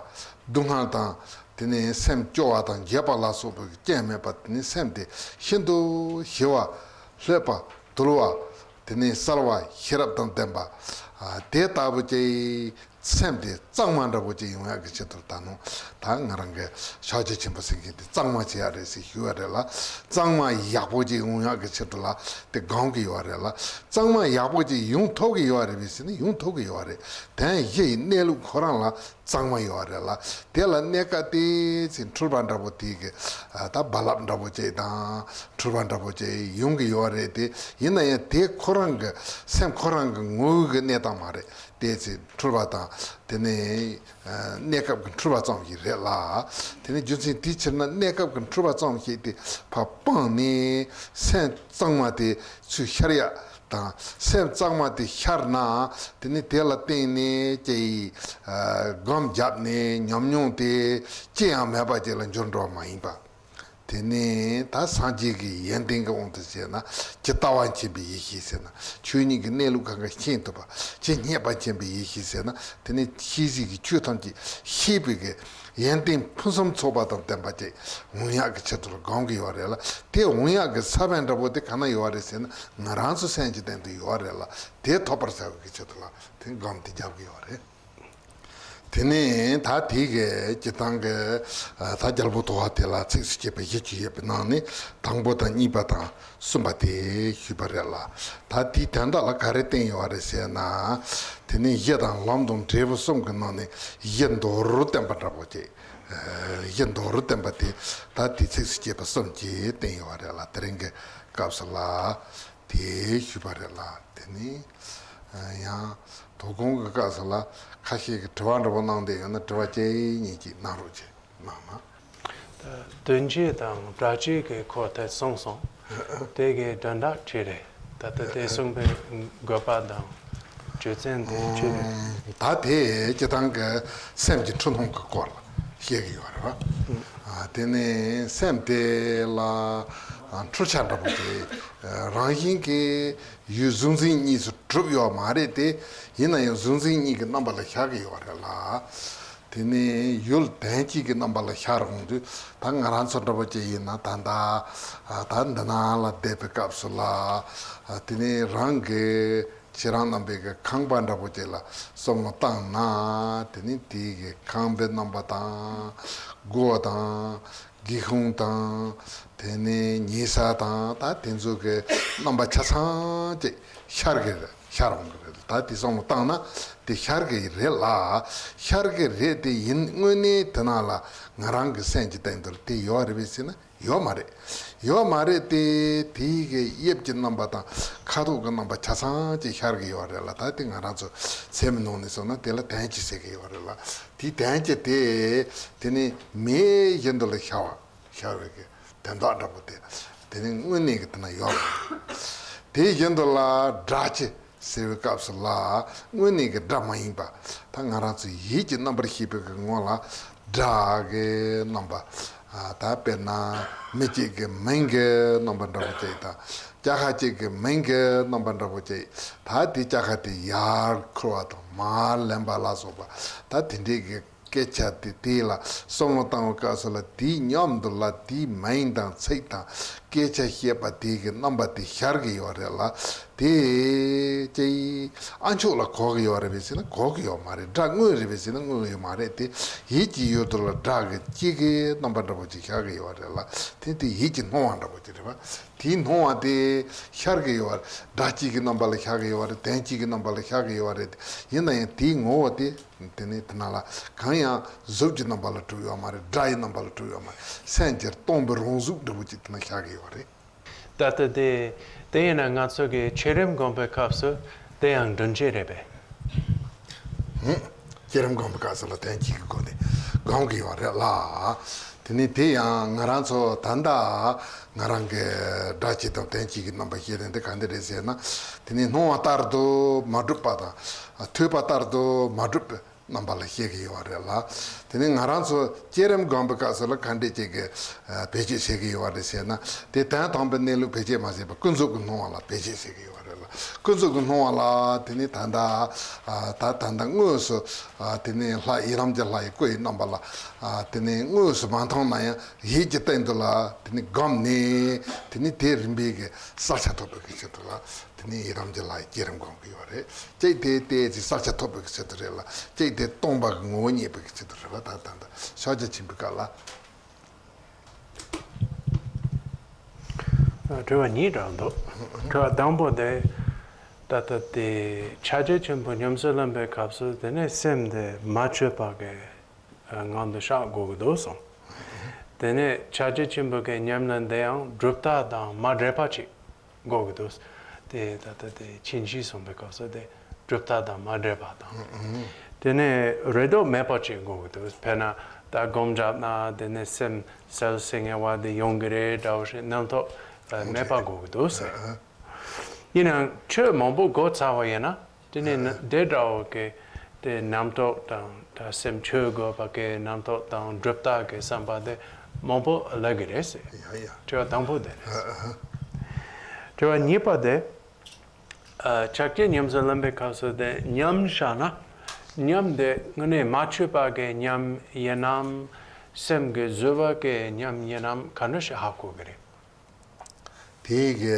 སྡུག་བསྔལ་དང་དེ་ནས་སེམས་སྐྱོ་བ་དང་འགྱོད་པ་ལ་སོགས་པའི་རྐྱེན་མེད་པ། དེ་ནས་སེམས་དེ་ཤིན་ཏུ་ཞི་བ་ལྷོད་པ་དུལ་བ། དེ་ནས་གསལ་བ་ཤེས་རབ་དང་ལྡན་པ། ཨ་དེ་ལྟ་བུ་ཅིག་སེམས་དེ་གཙང་མ་འདྲ་པོ་ཅིག་ཡོང་ཡག་གི་ཆེད་དུ་ད་ནང་ད་ང་རང་གི་ཕྱག་རྒྱ་ཆེན་པོ་ཟེར་མཁན་དེ་གཙང་མ་བྱེད་ཡག་རེད་ཟེར་ཞུ་བ་རེད་ལ། གཙང་མ་ཡག་པོ་ཅིག་ཡོང་ཡག་གི་ཆེད་དུ་ལ་དེ་སྒོམ་གི་ཡོད་རེད་ལ། གཙང་མ་ཡག་པོ་ཅིག་ཡོང་ཐུབ་གི་ཡོད་རེད་པས་ཟེར་ན་ཡོང་ཐུབ་གི་ཡོད་རེད། དོན་གཞི་ཡི་གནས་ལུགས་ཁོ་རང་ལ་གཙང་མ་ཡོད་རེད་ལ། དེ་ལ་གནས་སྐབས་དེ་ཚེ་འཁྲུལ་པ་འདྲ་པོ་དེ་གི་ཨ་ད་རྦ་རླབས་འདྲ་པོ་ཅིག་དང་འཁྲུལ་པ་འདྲ་པོ་ཅིག་ཡོང་གི་ཡོད་རེད་དེ། ཡིན་ན་ཡང་དེ་ཁོ་རང་གི་སེམས་ཁོ་རང་གི་ངོ་བོ་གི་གནས་སྟངས་མ་རེད། དེ་ཚེ་འཁྲུལ་པ་དང་དེ་ནས་ཨ་གནས་སྐབས་ཀྱི་འཁྲུལ་པ་ཙམ་ཞིག་རེད་ལ། དེ་ནས་རྒྱུ་མཚན་དེའི་ཕྱིར་ན་གནས་སྐབས་ཀྱི་འཁྲུལ་པ་ཙམ་ཞིག་དེ་ཕར་སྤངས་ནས་སེམས་གཙང་མ་དེ་ཚུར་ཤར་ཡག་དང་། སེམས་གཙང་མ་དེ་ཤར་ན་དེ་ནས་དེ་ལ་བརྟེན་ནས་ཀྱི་ཨ་སྒོམ་བརྒྱབ་ནས་ཉམས་མྱོང་དེ་ཅི་ཡང་མེད་པ་ཅིག་ལ་འགྱུར་འགྲོ་བ་མ་ཡིན་པ། དེ་ནས་ད་སངས་རྒྱས་ཀྱི་ཡོན་ཏན་གྱི་དབང་དུ་བྱས་ན་ཇི་ལྟ་བ་མཁྱེན་པའི་ཡེ་ཤེས་ཟེར་ན། ཆོས་ཉིད་ཀྱི་གནས་ལུགས་གང་ག་ཤེས་ཐུབ་པ། ཇི་སྙེད་པ་མཁྱེན་པའི་ཡེ་ཤེས་ཟེར་ན། དེ་ནས་ཤེས་བྱའི་གི་ཆོས་ཐམས་ཅད་ཤེས་པའི་གི་ཡོན་ཏན་ཕུན་སུམ་ཚོགས་པ་དང་ལྡན་པ་ཅིག་འོང་ཡག་གི་ཆེད་དུ་ལ་སྒོམ་གྱི་ཡོད་རེད་ལ། དེ་འོང་ཡག་གི་ས་བོན་འདྲ་པོ་དེ་ག་ན་ཡོད་རེད་ཟེར་ན། ང་རང་ཚོ་སེམས་ཀྱི་སྟེང་དུ་ཡོད་རེད་ལ། དེ་ཐོབ་པར་བྱ་བའི་གི་ཆེད་དུ་ལ་དེ་སྒོམ་དེ་རྒྱབ་གི་ཡོད་རེད། དེ་ནས་ད་དེ་གི་སྤྱིར་བཏང་གི་ད་རྒྱལ་པོ་དོ་ཧ་དེ་ལ་ཚིགས་སུ་བཅད་པ་བཞི་བཅུ་ཡོད་པའི་ནང་ནས་དང་པོ་དང་གཉིས་པ་དང་གསུམ་པ་དེ་ཞུས་པ་རེད་ལ། ད་དེའི་དོན་དག་ལ་ག་རེ་བསྟན་ཡོད་རེད་ཟེར་ན། དེ་ནས་གཞི་དང་ལམ་དང་འབྲས་བུ་གསུམ་གྱི་ནང་ནས་གཞི་མདོར་བསྟན་པ་འདྲ་པོ་ཅིག་གཞི་མདོར་བསྟན་པ་དེ་ད་དེ་ཚིགས་སུ་བཅད་པ་གསུམ་གྱིས་བསྟན་ཡོད་རེད་ལ། དེ་རིང་གི་སྐབས་སུ་ལ། དེ་ཞུས་པ་རེད་ལ། དེ་ནི་ཡང་དོ་དགོང་གི་སྐབས་སུ་ལ་ཁ་ཤས་ཀྱིས་དྲི་བ་འདྲ་པོ་གནང་བསྡད་ཡོད་ན་དྲི་བ་གཅིག་གཉིས་ཅིག་གནང་རོགས་བྱེད་གནང་ན། ད་དོན་སྤྱི་དང་སྒྲ་སྤྱི་གི་སྐོར་དེ་གསུངས་སོང་། དེ་གའི་འདྲ་འདྲ་བྲིས་རེད། ད་ལྟ་དེ་གསུངས་པའི་དགོས་པ་དང་རྒྱུ་མཚན་དེ་ཅི་རེད། ད་དེ་སྤྱིར་བཏང་གི་སེམས་ཀྱི་འཁྲུལ་སྣང་གི་སྐོར་ལ་བཤད་ཀྱི་ཡོད་རེད་བ། དེ་ནི་སེམས་དེ་ལ་འཁྲུལ་ཆ་འདྲ་པོ་དེ་རང་བཞིན་གྱིས་ཡུལ་གཟུང་འཛིན་གཉིས་སུ་གྲུབ་ཡོད་མ་རེད་དེ། ཡིན་ན་ཡང་གཟུང་འཛིན་གཉིས་ཀྱི་རྣམ་པ་ལ་ཤར་གྱི་ཡོད་རེད་ལ། དེ་ནས་ཡུལ་དོན་གཅིག་གི་རྣམ་པ་ལ་ཤར་འོང་དུས། ད་ང་རང་ཚོ་འདྲ་པོ་ཅིག་ཡིན་ན་ད་ལྟ་ད་འདི་ནང་ལ་བསྡད་པའི་སྐབས་སུ་ལ། དེ་ནས་རང་གི་ཁྱེད་རང་རྣམ་པའི་གི་ཁང་པ་འདྲ་པོ་ཅིག་ལ་བསམ་བློ་བཏང་ན། དེ་ནས་དེའི་གི་ཁང་པའི་རྣམ་པ་དང་སྒོ་དང་། སྒེའུ་ཁུང་དང་། དེ་ནས་ཉལ་ས་དང་། ད་དེ་ཚོ་གི་རྣམ་པ་ཆ་ཚང་ཅིག་ཤར་གི་རེད། ཤར་འོང་གི་རེད། ད་དེ་བསམ་བློ་བཏང་ན་དེ་ཤར་གི་རེད་ལ། ཤར་གི་རེད་དེ། ཡིན་དངོས་གནས་དེ་ནང་ལ་ང་རང་གི་སེམས་ཀྱི་སྟེང་དུ་དེ་ཡོད་རེད་པས་ཟེར་ན་ཡོད་མ་རེད། ཡོད་མ་རེད་དེ། དེའི་གི་དབྱིབས་ཀྱི་རྣམ་པ་དང་ཁ་དོག་གི་རྣམ་པ་ཆ་ཚང་ཅིག་ཤར་གི་ཡོད་རེད་ལ། ད་དེ་ང་རང་ཚོ་སེམས་ནང་ནས་སོང་ན་དེ་ལ་དོན་སྤྱི་ཟེར་གི་ཡོད་རེད་ལ། དེའི་དོན་སྤྱི་དེ་དེ་ནི་མེ་བཞིན་དུ་ལ་ཤར་བ། ཤར་བའི་གི་དོན་དག་འདྲ་པོ་དེ། དེ་ནི་དངོས་གནས་ཀྱི་དེ་ན་ཡོད་རེད། དེ་བཞིན་དུ་ལ་སྒྲ་སྤྱི་ཟེར་བའི་སྐབས་སུ་ལ་དངོས་གནས་ཀྱི་སྒྲ་མ་ཡིན་པ། ད་ང་རང་ཚོའི་ཡིད་ཀྱི་རྣམ་པར་ཤེས་པའི་གི་ངོ་ལ་སྒྲ་གི་རྣམ་པ། ད་དཔེར་ན་མི་གཅིག་གི་མིང་གི་རྣམ་པ་འདྲ་པོ་ཅིག་དང་། ཅ་ཁ་གཅིག་གི་མིང་གི་རྣམ་པ་འདྲ་པོ་ཅིག་ད་དེ་ཅ་ཁ་དེ་ཡར་འཁོར་བ་དང་མར་ལེན་པ་ལ་སོགས་པ། ད་དེ་འདྲའི་གི་སྐད་ཆ་དེ་དེ་ལ་བསམ་བློ་བཏང་བའི་སྐབས་སུ་ལ་དེའི་མཉམ་དུ་ལ་དེའི་མིང་དང་ཚིག་དང་སྐད་ཆ་བཤད་པ་དེ་གི་རྣམ་པ་དེ་ཤར་གི་ཡོད་རེད་ལ། དེ་ཅིག་ཨ་མཆོག་ལ་གོ་གི་ཡོད་རེད་པས་ཟེར་ན་གོ་གི་ཡོད་མ་རེད། སྒྲ་དངོས་རེད་པས་ཟེར་ན་དངོས་ཡོད་མ་རེད་དེ། ཡིད་ཀྱི་ཡུལ་དུ་ལ་སྒྲ་གི་སྐྱེ་གི་རྣམ་པ་འདྲ་པོ་ཅིག་ཤར་གི་ཡོད་རེད་ལ། དེ་དེ་ཡིད་ཀྱི་སྣང་བ་འདྲ་པོ་ཅིག་རེད་པ། དེའི་སྣང་བ་དེ་ཤར་གི་ཡོད་རེད། སྒྲ་གཅིག་གི་རྣམ་པ་ལ་ཤར་གི་ཡོད་རེད། དོན་གཅིག་གི་རྣམ་པ་ལ་ཤར་གི་ཡོད་རེད། ཡིན་ན་ཡང་དེའི་ངོ་བོ་དེ་དེ་ནི་དེ་ན་ལ་གང་ཡང་གཟུགས་ཀྱི་རྣམ་པ་ལ་གྲུབ་ཡོད་མ་རེད། སྒྲ་ཡི་རྣམ་པ་ལ་གྲུབ་ཡོད་མ་རེད། སེམས་ཀྱི་སྟོང་པའི་རང་གཟུགས་འདྲ་པོ་ཅིག་དེ་ན་ཤར་གི་ཡོད་རེད། ད་ལྟ་དེ་དེ་ཡིན་ན་ང་ཚོ་གི་བསྐྱེད་རིམ་སྒོམ་པའི་སྐབས་སུ་དེ་ཡང་སྒྲུབ་བྱེད་རེད་པས། ཧུམ། བསྐྱེད་རིམ་སྒོམ་པའི་སྐབས་སུ་ལ་དོན་གཅིག་གི་སྒོ་ནས་སྒོམ་གི་ཡོད་རེད་ལ། དེ་ནི་དེ་ཡང་ང་རང་ཚོ་ད་ལྟ་ང་རང་གི་སྒྲ་གཅིག་དང་དོན་གཅིག་གི་རྣམ་པ་ཤེས་དོན་དེ་ག་འདྲ་རེད་ཟེར་ན། དེ་ནི་སྣང་བ་ལྟར་དུ་མ་གྲུབ་པ་དང་ཐོས་པ་ལྟར་དུ་མ་གྲུབ་པའི་རྣམ་པ་ལ་ཤེས་ཀྱི་ཡོད་རེད་ལ། དེ་ནི་ང་རང་ཚོ་བསྐྱེད་རིམ་སྒོམ་པའི་སྐབས་སུ་ལ་ག་འདྲས་ཅིག་གི་བེད་སྤྱོད་བྱེད་ཀྱི་ཡོད་རེད་ཟེར་ན། དེ་དོན་དམ་པའི་གནས་ལུགས་བེད་སྤྱོད་མ་བྱས་པར་ཀུན་རྫོབ་ཀྱི་སྣང་བ་ལ་བེད་སྤྱོད་བྱེད་ཀྱི་ཡོད་རེད་ལ། ཀུན་རྫོབ་ཀྱི་སྣང་བ་ལ་དེ་ནི་ད་ལྟ་ད་ད་ལྟ་དངོས་སུ་དེ་ནི་ལྷ་ཡི་རང་བྱུང་ལྷ་ཡི་སྐུ་ཡི་རྣམ་པ་ལ་དེ་ནི་དངོས་སུ་མ་མཐོང་ན་ཡང་ཡིད་ཀྱི་སྟེང་དུ་ལ་དེ་ནི་བསྒོམས་ནས་དེ་ནི་དེ་རིམ་པས་ཀྱི་བསལ་བྱ་ཐོབ་པའི་གི་ཆེད་དུ་ལ། དེ་ནས་ཡི་རང་བྱེད་ལ་བསྐྱེད་རིམ་སྒོམ་གྱི་ཡོད་རེད། གཅིག་དེ་ལྟས་ཀྱི་བསལ་བྱ་ཐོབ་པའི་ཆེད་དུ་རེད་ལ། གཅིག་དེ་སྟོང་པ་གི་ངོ་བོ་རྙེད་པའི་ཆེད་དུ་རེད་ལ། ད་ད་ད་ཕྱག་རྒྱ་ཆེན་པོའི་སྐབས་ལ། དྲི་བ་གཉིས་དྲངས་འདུག་དྲི་བ་དང་པོ་དེ། ད་ལྟ་དེ་ཕྱག་རྒྱ་ཆེན་པོ་ཉམས་སུ་ལེན་པའི་སྐབས་སུ་དེ་ནས་སེམས་དེ་མ་བཅོས་པ་གི་ངང་དུ་བཞག་དགོས་ཀྱི་འདུག་གསུངས། དེ་ནས་ཕྱག་རྒྱ་ཆེན་པོ་གི་ཉམས་ལེན་དེ་ཡང་སྒྲུབ་རྟགས་དང་མ་འདྲེས་པ་ཅིག་དགོས་ཀྱི་འདུག་དེ་ད་ལྟ་དེ་ཕྱིན་ཅི་ལོག་གསུངས་པའི་སྐབས་སུ་དེ་སྒྲུབ་རྟགས་དང་མ་འདྲེས་པ་དང་། དེ་ནས་རེ་དོགས་མེད་པ་ཅིག་དགོས་ཀྱི་འདུག་དཔེར་ན་ད་སྒོམ་བརྒྱབ་ན་དེ་ནས་སེམས་གསལ་སིང་ངེ་བ་དེ་ཡོང་གི་རེད་འདྲ་བོ་ཞིག་རྣམ་རྟོག་མེད་པ་དགོས་ཀྱི་འདུག་ཟེར། ཡིན་ནའང་ཆོས་མང་པོ་གོ་ཚར་བ་ཡིན་ན་དེ་ནི་ན་དེ་འདྲ་བོ་གི་དེ་རྣམ་རྟོག་དང་ད་སེམས་བཅོས་དགོས་པ་གི་རྣམ་རྟོག་དང་སྒྲུབ་རྟགས་ཀྱི་བསམ་པ་དེ་མང་པོ་སླེབས་ཀྱི་རེད་ཟེར། ཡ་ཡ། དྲི་བ་དང་པོ་དེ་རེད། དྲི་བ་གཉིས་པ་དེ། ཨ། ཕྱག་རྒྱ་ཉམས་སུ་ལེན་པའི་སྐབས་སུ་དེ་ཉམས་བཞག་ན། ཉམས་དེ་དངོས་གནས་མ་བཅོས་པ་གི་ཉམས་ཡིན་ནམ། སེམས་ཀྱི་བཟོ་བ་གི་ཉམས་ཡིན་ནམ་ག་འདྲ་ཞིག་ཧ་གོ་གི་རེད། དེ་གི་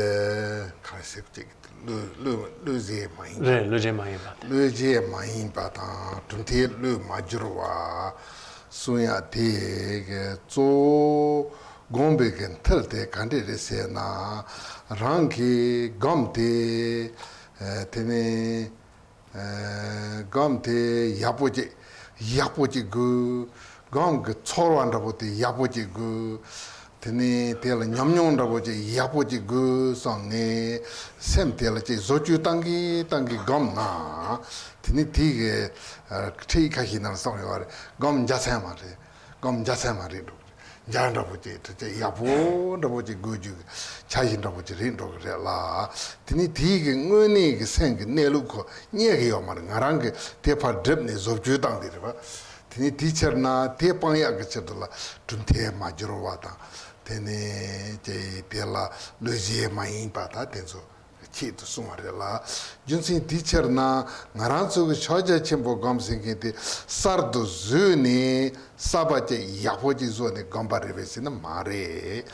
ག་རེ་ཟེར་ཅིག་བློ་བློ་བློ་རྗེས་མ་ཡིན་པ། རེད། བློ་རྗེས་མ་ཡིན་པ་དེ། བློ་རྗེས་མ་ཡིན་པ་དང་གྲུབ་མཐས་བློས་མ་བསྒྱུར་བ་གསུང་ཡ་དེ་གི་གཙོ་བོ་སྒོམ་པའི་གི་མཐིལ་དེ་ག་འདྲས་རེད་ཟེར་ན། རང་གིས་སྒོམ་དེ་དེ་ནི། སྒོམ་དེ་ཡག་པོ་ཅིག་ཡག་པོ་ཅིག་དགོས། སྒོམ་གྱི་ཚོར་བ་འདྲ་པོ་དེ་ཡག་པོ་ཅིག་དགོས། དེ་ནས་དེ་ལ་ཉམས་མྱོང་འདྲ་པོ་ཅིག་ཡག་པོ་ཅིག་དགོས་བསམ་ནས་སེམས་དེ་ལ་ཅིག་བཟོ་བཅོས་བཏང་གིན་བཏང་གིན་སྒོམ་ན། དེ་ནས་དེ་གི་ཁྲིད་ཁ་ཤས་ནང་གསུངས་ཡོད་རེད། སྒོམ་འཇའ་ཚོན་མ་རེད། སྒོམ་འཇའ་ཚོན་མ་རེད་འགྲོ། འཇའ་འདྲ་པོ་ཅིག་ཁྲིད་ཅིག་ཡག་པོ་འདྲ་པོ་ཅིག་དགོས་རྒྱུ་གི་འཆར་གཞི་འདྲ་པོ་ཅིག་རེད་འགྲོ་གི་རེད་ལ། དེ་ནི་དེའི་གི་དངོས་གནས་ཀྱི་སེམས་ཀྱི་གནས་ལུགས་ཁོ་རྙེད་གི་ཡོད་མ་རེད། ང་རང་གི་དེ་ཕར་བསྒྲུབས་ནས་བཟོ་བཅོས་བཏང་དེ་རེད་པ། དེ་ནི་དེའི་ཕྱིར་ན་དེ་སྤང་ཡག་གི་ཕྱིར་དུ་ལ་གྲུབ་མཐས་མ་བསྒྱུར་བ་དང་། དེ་ནི་ཅེ་དེ་ལ་བློ་རྗེས་མ་ཡིན་པ་དང་དེ་ཚོ། ཆེད་དུ་གསུངས་པ་རེད་ལ། རྒྱུ་མཚན་དེའི་ཕྱིར་ན་ང་རང་ཚོ་གི་ཕྱག་རྒྱ་ཆེན་པོ་སྒོམ་ཟེར་མཁན་དེ་གསར་དུ་བཟོས་ནས་གསར་པ་ཅིག་ཡག་པོ་ཅིག་བཟོས་ནས་སྒོམ་པ་རེད་པས་ཟེར་ན་མ་རེད།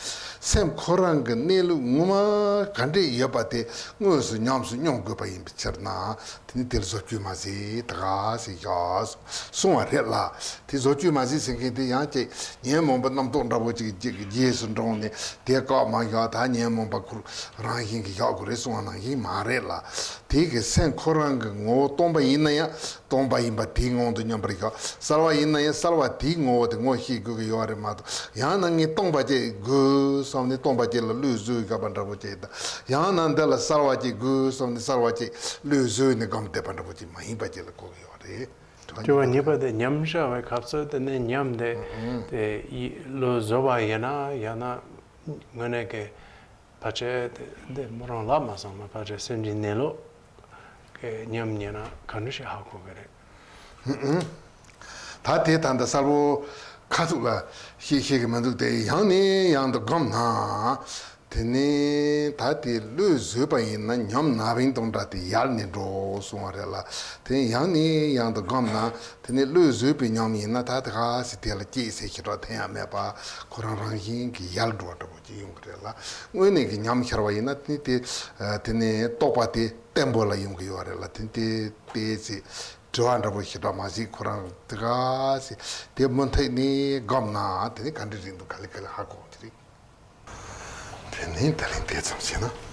སེམས་ཁོ་རང་གི་གནས་ལུགས་ངོ་མ་ག་འདྲས་ཡོད་པ་དེ་དངོས་སུ་ཉམས་སུ་མྱོང་དགོས་པ་ཡིན་པའི་ཕྱིར་ན། དེ་ནི་དེར་བཟོ་བཅོས་མ་བྱེད་ད་ག་ཟེར་བཞག་གསུངས་པ་རེད་ལ། དེ་བཟོ་བཅོས་མ་བྱེད་ཟེར་མཁན་དེ་ཡང་ཅིག་ཉོན་མོངས་པ་རྣམ་རྟོག་འདྲ་པོ་ཅིག་གི་རྗེས་སུ་འབྲངས་ནས་དེ་བཀག་མ་བཞག་ད་ཉོན་མོངས་པ་ཁོ་རང་བཞིན་གྱིས་བཞག་དགོས་རེད་གསུངས་པ་ནང་བཞིན་མ་རེད་ལ། དེ་གི་སེམས་ཁོ་རང་གི་ངོ་བོ་སྟོང་པ་ཡིན་ན་ཡང་སྟོང་པ་ཡིན་པ་དེའི་ངང་དུ་མཉམ་པར་བཞག་གསལ་བ་ཡིན་ན་ཡང་གསལ་བ་དེའི་ངོ་བོ་དེ་ངོ་ཤེས་དགོས་ཀྱི་ཡོད་རེད་མ་གཏོགས། ཡང་ན་ངས་སྟོང་པ་ཅིག་དགོས་བསམ་ནས་སྟོང་པ་ཅིག་ལ་བློས་བཟོས་བཞག་པ་འདྲ་པོ་ཅིག་དང་། ཡང་ན་འདི་ལ་གསལ་བ་ཅིག་དགོས་བསམ་ནས་གསལ་བ་ཅིག་བློས་བཟོས་ནས་སྒོམ་བསྡད་པ་འདྲ་པོ་ཅིག་མ་ཡིན་པ་ཅིག་ལ་གོ་གི་ཡོད་རེད། དྲི་བ་གཉིས་པ་དེ་ཉམས་བཞག་པའི་སྐབས་སུ་དེ་ནས་ཉམས་དེ་དེ་ཡི་བློ་བཟོ་བ་ཡིན་ན་ཡང་ན་དངོས་གནས་ཀྱི་ཕལ་ཆེར་དེ་དེ་མོ་རང་ལ་མ་སོང་ན་ཕལ་ཆེར་སེམས་ཀྱི་གནས་ལུགས་ཀྱི་ཉམས་ཉེ་ན་ག་འདྲ་ཞིག་ཧ་གོ་གི་རེད། ད་དེ་ད་ལྟ་གསལ་པོ་ཁ་ཐུག་ལ་ཤེས་ཤེས་ཀྱི་མི་འདུག་དེ་ཡང་ནས་ཡང་དུ་སྒོམ་ན། དེ་ནས་ད་དེ་བློས་བཟོད་པ་ཡིན་ན་ཉམས་ན་བིང་དང་འདྲ་དེ་ཡལ་ནས་འགྲོ་གསུང་བ་རེད་ལ། དེ་ཡང་ནས་ཡང་དུ་བསྒོམས་ན་དེ་ནས་བློས་བཟོད་པའི་ཉམས་ཡིན་ན་ད་དེ་ག་ཟེ་དེ་ལ་སྐྱེས་ཟེ་ཞེ་དྲག་འཐེན་ཡ་མེད་པ། ཁོ་རང་རང་བཞིན་གྱིས་ཡལ་འགྲོ་བ་འདྲ་པོ་ཅིག་ཡོང་གི་རེད་ལ། དངོས་གནས་ཀྱི་ཉམས་ཤར་བ་ཡིན་ན་དེ་ནས་དེ་དེ་ནས་རྟོགས་པ་དེ་བརྟན་པོ་ལ་ཡོང་གི་ཡོད་རེད་ལ། དེ་དེ་དེ་ཟེ་དྲི་བ་འདྲ་པོ་ཞེ་དྲག་མ་བྱེད། ཁོ་རང་དེ་ག་ཟེ་དེ་མུ་མཐུད་ནས་བསྒོམས་ན་དེ་ནས་ག་འདྲ་རེད་འདུག་ག་ལེ་ག་ལེ་ཧ་གོ་གི་རེད། དེ་ནས་ད་རིང་དེ་ཙམ་བྱས་ན།